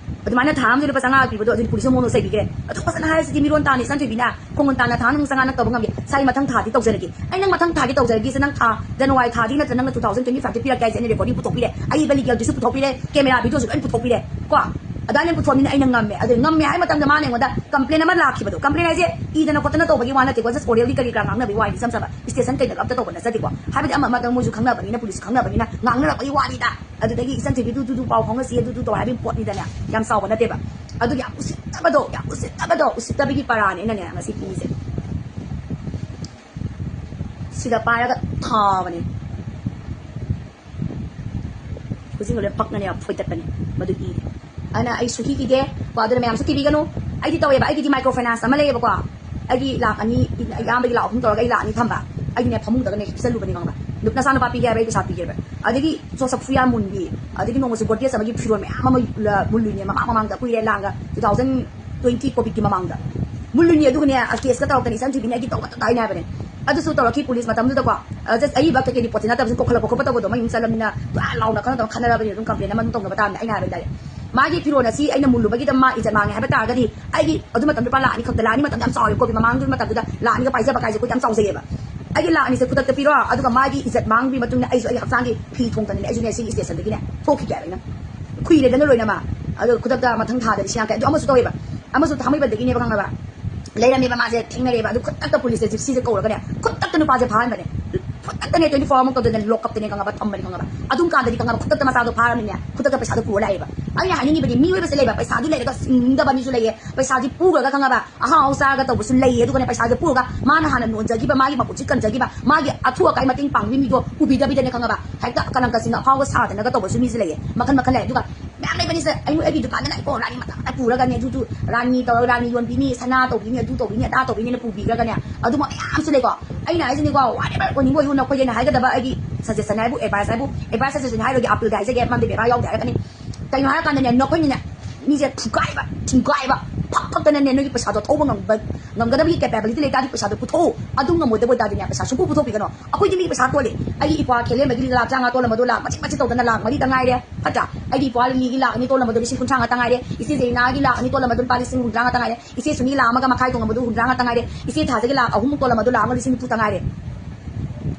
ꯑꯗꯨꯃꯥꯏꯅ ꯊꯥ ꯑꯃꯗ ꯂꯨꯄꯥ ꯆꯥꯝꯃꯉꯥ ꯄꯤꯕꯗꯣ ꯑꯗꯨꯗꯤ ꯄꯨꯂꯤꯁꯅ ꯃꯉꯣꯟꯗ ꯆꯩꯕꯤꯈ꯭ꯔꯦ꯫ ꯑꯗꯨ ꯐꯖꯅ ꯍꯥꯏꯔꯁꯤꯗꯤ ꯃꯤꯔꯣꯟ ꯇꯥꯅꯤ, ꯏꯆꯟ ꯊꯣꯏꯕꯤꯅ ꯈꯣꯡꯒꯨꯟ ꯇꯥꯅ ꯊꯥ ꯑꯃꯗ ꯅꯪ ꯆꯥꯝꯃꯉꯥ ꯅꯪ ꯇꯧꯕ ꯉꯝꯗꯦ꯫ ꯁꯥꯏ, ꯃꯊꯪ ꯊꯥꯗꯤ ꯇꯧꯖꯔꯒꯦ꯫ ꯑꯩ ꯅꯪ ꯃꯊꯪ ꯊꯥꯗꯤ ꯇꯧꯖꯔꯒꯦꯁꯦ, ꯅꯪ ꯊꯥ ꯖꯅꯋꯥꯔꯤ ꯊꯥꯗꯒꯤ ꯅꯠꯇ꯭ꯔ ꯅꯪꯅ two thousand twenty five ꯗ ꯄꯤꯔꯛꯀꯦ ꯍꯥꯏꯁꯦ ꯑꯩꯅ ꯔꯦꯀꯣꯔꯗꯤꯡ ꯄꯨꯊꯣꯛꯄꯤꯔꯦ, ꯑꯏꯕ ꯂꯤꯒꯦꯜꯗꯨꯁꯨ ꯄꯨꯊꯣꯛꯄꯤꯔꯦ, ꯀꯦꯃꯦꯔꯥ ꯚꯤꯗꯤꯑꯣꯁꯨ ꯂꯣꯏꯅ ꯄꯨꯊꯣꯛꯄꯤꯔꯦ ꯀꯣ꯫ ꯑꯗꯨꯃꯥꯏꯅ ꯄꯨꯊꯣꯛꯑꯕꯅꯤꯅ ꯑꯩꯅ ꯉꯝꯃꯦ꯫ ꯑꯗꯨ ꯉꯝꯃꯦ ꯍꯥꯏꯕ ꯃꯇꯝꯗ ꯃꯥꯅ ꯑꯩꯉꯣꯟꯗ ꯀꯝꯄ꯭ꯂꯦꯟ ꯑꯃ ꯂꯥꯛꯈꯤꯕꯗꯣ, ꯀꯝꯄ꯭ꯂꯦꯟ ꯍꯥꯏꯁꯦ ꯏꯗꯅ ꯈꯣꯠꯇꯅ ꯇꯧꯕꯒꯤ ꯋꯥ ꯅꯠꯇꯦꯀꯣ, just orally ꯀꯔꯤ ꯀꯔꯥ ꯉꯥꯡꯅꯕꯒꯤ ꯋꯥꯅꯤ, ꯏꯆꯝ ꯆꯝꯕ ꯁ꯭ꯇꯦꯁꯟ ꯀꯩꯗ ꯑꯝꯇ ꯇꯧꯕ ꯅꯠꯆꯗꯦꯀꯣ꯫ ꯍꯥꯏꯕꯗꯤ ꯑꯃ ꯑꯃꯗ ꯃꯣꯏꯁꯨ ꯈꯪꯅꯕꯅꯤꯅ, ꯄꯨꯂꯤꯁꯁꯨ ꯈꯪꯅꯕꯅꯤꯅ ꯉꯥꯡꯅꯔꯛꯄꯒꯤ ꯋꯥꯅꯤꯗ꯫ ꯑꯗꯨꯗꯒꯤ ꯏꯆꯟ ꯊꯣꯏꯕꯤ, "ꯑꯗꯨ, ꯑꯗꯨ, ꯑꯗꯨ ꯄꯥꯎ ꯐꯥꯎꯅꯁꯤ, ꯑꯗꯨ, ꯑꯗꯨ ꯇꯧ" ꯍꯥꯏꯕꯒꯤ ꯄꯣꯠꯅꯤꯗꯅꯦ, ꯌꯥꯝ ꯆꯥꯎꯕ ꯅꯠꯇꯦꯕ꯫ ꯑꯗꯨꯒꯤ ꯌꯥꯝ ꯎꯁꯤꯠꯇꯕꯗꯣ, ꯌꯥꯝ ꯎꯁꯤꯠꯇꯕꯗꯣ, ꯎꯁꯤꯠꯇꯕꯒꯤ ꯄꯔꯥꯅꯦ ꯑꯩꯅꯅꯦ ꯉꯁꯤ ꯄꯨꯔꯤꯁꯦ꯫ ꯁꯤꯗ ꯄꯥꯏꯔꯒ ꯊꯥꯕꯅꯦ꯫ ꯈꯨꯖꯤꯟꯒ ꯂꯣꯏ ꯄꯛꯅꯅꯦ ꯐꯣꯏꯇꯠꯄꯅꯦ ꯃꯗꯨ ꯏꯗꯤ꯫ ꯑꯗꯨꯅ ꯑꯩ ꯁꯨꯡꯀꯤ ꯀꯤꯗꯦ ꯀꯣ꯫ ꯑꯗꯨꯅ ꯃꯌꯥꯝꯁꯨ ꯀꯤꯕꯤꯒꯅꯨ꯫ ꯑꯩꯗꯤ ꯇꯧꯋꯦꯕ, ꯑꯩꯒꯤꯗꯤ ꯃꯥꯏꯀ꯭ꯔꯣ ꯐꯥꯏꯅꯥꯟꯁ ꯑꯃ ꯂꯩꯌꯦꯕꯀꯣ꯫ ꯑꯩꯒꯤ ꯂꯥꯛ ꯑꯅꯤ, ꯏꯌꯥꯝꯕꯒꯤ ꯂꯥꯛ ꯑꯍꯨꯝ ꯇꯧꯔꯒ ꯑꯩ ꯂꯥꯛ ꯑꯅꯤ ꯊꯝꯕ꯫ ꯑꯩꯗꯤꯅꯦ ꯐꯃꯨꯡꯗꯒꯅꯦ ꯍꯤꯞꯆꯜꯂꯨꯕꯅꯤ ꯈꯪꯕ꯭ꯔꯥ? ꯅꯨꯞ-, "ꯅꯆꯥꯅꯨꯄꯥ ꯄꯤꯒꯦ ꯍꯥꯏꯕ ꯑꯩ ꯄꯩꯁꯥ ꯄꯤꯒꯦꯕ"꯫ ꯑꯗꯒꯤ ꯖꯣꯁꯞ ꯐꯨꯌꯥ ꯃꯨꯟꯕꯤ, ꯑꯗꯒꯤ ꯅꯣꯡꯃꯁꯨ ꯒꯣꯗ꯭ꯔꯦꯖ ꯑꯃꯒꯤ ꯐꯤꯔꯣꯜ ꯃꯌꯥꯝ ꯑꯃ ꯂ-, ꯃꯨꯜꯂꯨꯏꯅꯦ ꯃꯃꯥꯡ ꯃꯃꯥꯡꯗ, ꯀꯨꯏꯔꯦ, ꯂꯥꯟꯒ two thousand twenty ꯀꯣꯚꯤꯗꯀꯤ ꯃꯃꯥꯡꯗ ꯃꯨꯜꯂꯨꯏꯅꯦ꯫ ꯑꯗꯨꯒꯅꯦ ꯑꯁ ꯀꯦꯁꯀ ꯇꯧꯔꯛꯇꯅ, "ꯏꯆꯟ ꯊꯣꯏꯕꯤꯅ ꯑꯩꯒꯤ ꯇꯧꯕ ꯇꯧ" ꯍꯥꯏꯅ ꯍꯥꯏꯕꯅꯦ꯫ ꯑꯗꯨꯁꯨ ꯇꯧꯔꯛꯈꯤ ꯄꯨꯂꯤꯁ ꯃꯇꯝꯗꯨꯗꯀꯣ꯫ ꯑ, just ꯑꯏꯕ ꯀꯩꯀꯩ ꯔꯤꯄꯣꯔꯠꯁꯦ ꯅꯠꯇꯕꯁꯨ ꯀꯧꯈꯠꯂꯛꯄ ꯈꯣꯠꯄ ꯇꯧꯕꯗꯣ, ꯃꯌꯨꯝ ꯆꯠꯂꯝꯅꯤꯅ ꯄꯨꯔꯥ ꯂꯥꯎꯅ ꯈꯪꯅ ꯇꯧꯅ ꯈꯠꯅꯔꯕꯅꯤꯅ ꯑꯗꯨꯝ ꯀꯝꯄ꯭ꯂꯦꯟ ꯑꯃ ꯑꯗꯨꯝ ꯇꯧꯅꯕ ꯇꯥꯕꯅꯦ꯫ ꯑꯩꯅ ꯍꯥꯏꯕ ꯍꯥꯏꯇꯥꯔꯦ, ꯃꯥꯒꯤ ꯐꯤꯔꯣꯜ ꯑꯁꯤ ꯑꯩꯅ ꯃꯨꯜꯂꯨꯕꯒꯤꯗ ꯃꯥ ꯏꯖꯠ ꯃꯥꯡꯉꯦ ꯍꯥꯏꯕ ꯇꯥꯔꯒꯗꯤ, ꯑꯩꯒꯤ ꯑꯗꯨ ꯃꯇꯝꯗ ꯂꯨꯄꯥ ꯂꯥꯛ ꯑꯅꯤ ꯈꯛꯇ, ꯂꯥꯛ ꯑꯅꯤ ꯃꯇꯝꯗ ꯌꯥꯝ ꯆꯥꯎꯋꯦ ꯀꯣꯚꯤꯗ ꯃꯃꯥꯡꯒꯤ ꯃꯇꯝꯗꯨꯗ ꯂꯥꯛ ꯑꯅꯤꯒ ꯄꯥꯏꯖꯕ ꯀꯥꯏꯁꯦ ꯑꯩꯈꯣꯏꯗꯤ ꯌꯥꯝ ꯆꯥꯎꯖꯩꯌꯦꯕ꯫ ꯑꯩꯒꯤ ꯂꯥꯛ ꯑꯅꯤꯁꯦ ꯈꯨꯗꯛꯇ ꯄꯤꯔꯣ, ꯑꯗꯨꯒ ꯃꯥꯒꯤ ꯏꯖꯠ ꯃꯥꯡꯕꯒꯤ ꯃꯇꯨꯡꯗ ꯑꯩꯁꯨ ꯑꯩꯒꯤ ꯍꯛꯆꯥꯡꯒꯤ ꯐꯤ ꯊꯣꯡꯗꯅꯅꯦ ꯑꯩꯁꯨꯅꯦ ꯁꯤꯒꯤ ꯏꯁꯇꯦꯁꯟꯗꯒꯤꯅꯦ ꯊꯣꯛꯈꯤꯒꯦ ꯍꯥꯏꯕ ꯑꯩꯅ꯫ ꯈꯨꯏꯔꯦꯗꯅ ꯂꯣꯏꯅꯃꯛ꯫ ꯑꯗꯨꯒ ꯈꯨꯗꯛꯇ ꯃꯊꯪ ꯊꯥꯗꯗꯤ ꯁꯤ ꯌꯥꯝ ꯀꯩ ꯑꯗꯨ ꯑꯃꯁꯨ ꯇꯧꯋꯦꯕ꯫ ꯑꯃꯁꯨ ꯊꯥꯡꯃꯩꯕꯟꯗꯒꯤꯅꯦꯕ, ꯈꯪꯉꯕ? ꯂꯩꯔꯝꯃꯦꯕ, ꯃꯥꯁꯦ ꯊꯦꯡꯅꯔꯦꯕ꯫ ꯑꯗꯨ ꯈꯨꯗꯛꯇ ꯄꯨꯂꯤꯁꯇ ꯖꯤꯞꯁꯤꯁꯦ ꯀꯧꯔꯒꯅꯦ, ꯈꯨꯗꯛꯇ ꯅꯨꯄꯥꯁꯦ ꯐꯥꯍꯟꯕꯅꯦ꯫ ꯈꯨꯗꯛꯇꯅꯦ twenty four hour ꯃꯨꯛ ꯇꯧꯗꯅ ꯂꯣꯛ ꯀꯞꯇꯅꯦ, ꯈꯪꯉꯕ? ꯊꯝꯕꯅꯦ, ꯈꯪꯉꯕ? ꯑꯗꯨꯝ ꯀꯥꯟꯗꯗꯤ, ꯈꯪꯉꯕ, ꯈꯨꯗꯛꯇ ꯃꯆꯥꯗꯣ ꯐꯥꯔꯕꯅꯤꯅꯦ, ꯈꯨꯗꯛꯇ ꯄꯩꯁꯥꯗꯣ ꯄꯨꯔ ꯂꯥꯛꯑꯦꯕ꯫ ꯑꯩꯅ ꯍꯥꯏꯅꯤꯡꯉꯤꯕꯗꯤ, ꯃꯤꯑꯣꯏꯕꯁꯦ ꯂꯩꯕ, ꯄꯩꯁꯥꯗꯤ ꯂꯩꯔꯒ ꯁꯤꯡꯗꯕ ꯃꯤꯁꯨ ꯂꯩꯌꯦ꯫ ꯄꯩꯁꯥꯗꯤ ꯄꯨꯔꯒ, ꯈꯪꯉꯕ, ꯑꯍꯥꯎ ꯑꯍꯥꯎ ꯆꯥꯔꯒ ꯇꯧꯕꯁꯨ ꯂꯩꯌꯦ꯫ ꯑꯗꯨꯒꯅꯦ, ꯄꯩꯁꯥꯗꯣ ꯄꯨꯔꯒ ꯃꯥꯅ ꯍꯥꯟꯅ ꯅꯣꯟꯖꯈꯤꯕ, ꯃꯥꯒꯤ ꯃꯈꯨꯠꯁꯤ ꯀꯟꯖꯈꯤꯕ, ꯃꯥꯒꯤ ꯑꯊꯨ ꯑꯀꯥꯏ ꯃꯇꯦꯡ ꯄꯥꯡꯕꯤ ꯃꯤꯗꯣ ꯎꯕꯤꯗꯕꯤꯗꯅꯦ, ꯈꯪꯉꯕ, ꯍꯦꯛꯇ ꯀꯂꯪꯀ ꯆꯤꯡꯅ ꯑꯐꯥꯎꯒ ꯁꯥꯗꯅꯒ ꯇꯧꯕꯁꯨ ꯃꯤꯁꯨ ꯂꯩꯌꯦ꯫ ꯃꯈꯟ ꯃꯈꯟ ꯂꯩ꯫ ꯑꯗꯨꯒ ꯃꯌꯥꯝ ꯂꯩꯕꯅꯤꯁꯦ꯫ ꯑꯩ ꯑꯩꯒꯤ ꯗꯨꯀꯥꯟꯗ ꯂꯥꯛꯏꯀꯣ, ꯔꯥꯅꯤ ꯃꯆꯥ ꯃꯆꯥ ꯄꯨꯔꯒꯅꯦ, ꯑꯗꯨꯗꯨ ꯔꯥꯅꯤ ꯇꯧꯔꯒ ꯔꯥꯅꯤ ꯌꯣꯟꯕꯤꯅꯤ, ꯁꯅꯥ ꯇꯧꯕꯤꯅꯤ, ꯑꯗꯨ ꯇꯧꯕꯤꯅꯤ, ꯑꯗꯥ ꯇꯧꯕꯤꯅꯤꯅ ꯄꯨꯕꯤꯈ꯭ꯔꯒꯅꯦ, ꯑꯗꯨꯝꯕ ꯃꯌꯥꯝꯁꯨ ꯂꯩꯀꯣ꯫ ꯑꯩꯅ ꯍꯥꯏꯁꯤꯅꯤꯀꯣ, whatever ꯑꯣꯏꯅꯤꯡꯕ ꯑꯣꯏꯌꯨ, ꯅꯈꯣꯏꯒꯤ ꯑꯩꯅ ꯍꯥꯏꯒꯗꯕ ꯑꯩꯒꯤ suggestion ꯍꯥꯏꯕꯨ, advice ꯍꯥꯏꯕꯨ, advice suggestion ꯍꯥꯏꯔꯣꯏꯒꯦ, ꯑꯄꯤꯜꯒ ꯍꯥꯏꯖꯒꯦ, ꯃꯔꯝꯗꯤ ꯕꯦꯕꯥꯔ ꯌꯥꯎꯗꯦ ꯍꯥꯏꯔꯛꯀꯅꯤ꯫ ꯀꯩꯅꯣ ꯍꯥꯏꯔꯀꯥꯟꯗꯅꯦ, ꯅꯈꯣꯏꯅꯅꯦ ꯃꯤꯁꯦ ꯊꯨꯒꯥꯏꯕ, ꯊꯤꯡꯒꯥꯏꯕ, ꯐꯛ ꯐꯛꯇꯅꯅꯦ, ꯅꯣꯏꯒꯤ ꯄꯩꯁꯥꯗꯣ ꯊꯧꯕ ꯉꯝꯕ, ꯉꯝꯒꯗꯕꯒꯤ capability ꯂꯩꯇꯥꯔꯗꯤ ꯄꯩꯁꯥꯗꯣ ꯄꯨꯊꯣꯛꯎ꯫ ꯑꯗꯨ ꯉꯝꯃꯣꯏꯗꯕ ꯑꯣꯏꯇꯥꯔꯗꯤꯅꯦ, ꯄꯩꯁꯥ ꯁꯨꯡꯄꯨ ꯄꯨꯊꯣꯛꯄꯤꯒꯅꯣ꯫ ꯑꯩꯈꯣꯏꯗꯤ ꯃꯤꯒꯤ ꯄꯩꯁꯥ ꯇꯣꯜꯂꯤ꯫ ꯑꯩꯒꯤ ꯏꯄ꯭ꯋꯥ ꯈꯦꯂꯦꯝꯕꯒꯤ ꯂꯥꯛ ꯇꯔꯥꯃꯉꯥ ꯇꯣꯜꯂꯝꯕꯗꯣ ꯂꯥꯛ ꯃꯆꯤꯠ ꯃꯆꯤꯠ ꯇꯧꯗꯅ ꯂꯥꯛ ꯃꯔꯤꯇ ꯉꯥꯏꯔꯦ꯫ ꯐꯠꯇ꯭ꯔꯥ? ꯑꯩꯒꯤ ꯏꯄ꯭ꯋꯥ ꯂꯤꯂꯤꯒꯤ ꯂꯥꯛ ꯑꯅꯤ ꯇꯣꯜꯂꯝꯕꯗꯣ ꯂꯤꯁꯤꯡ ꯀꯨꯟꯊ꯭ꯔꯥ ꯉꯥꯛꯇ ꯉꯥꯏꯔꯦ꯫ ꯏꯆꯦ ꯖꯦꯔꯤꯅꯥꯒꯤ ꯂꯥꯛ ꯑꯅꯤ ꯇꯣꯜꯂꯝꯕꯗꯣ ꯂꯨꯄꯥ ꯂꯤꯁꯤꯡ ꯍꯨꯝꯗ꯭ꯔꯥ ꯉꯥꯛꯇ ꯉꯥꯏꯔꯦ꯫ ꯏꯆꯦ ꯁꯨꯅꯤ ꯂꯥꯛ ꯑꯃꯒ ꯃꯈꯥꯏ ꯇꯣꯡꯉꯝꯕꯗꯣ ꯍꯨꯝꯗ꯭ꯔꯥ ꯉꯥꯛꯇ ꯉꯥꯏꯔꯦ꯫ ꯏꯆꯦ ꯊꯥꯖꯒꯤ ꯂꯥꯛ ꯑꯍꯨꯝꯃꯨꯛ ꯇꯣꯜꯂꯝꯕꯗꯣ ꯂꯥꯛ ꯑꯃ ꯂꯤꯁꯤꯡ ꯅꯤꯐꯨ ꯇ ꯉꯥꯏꯔꯦ꯫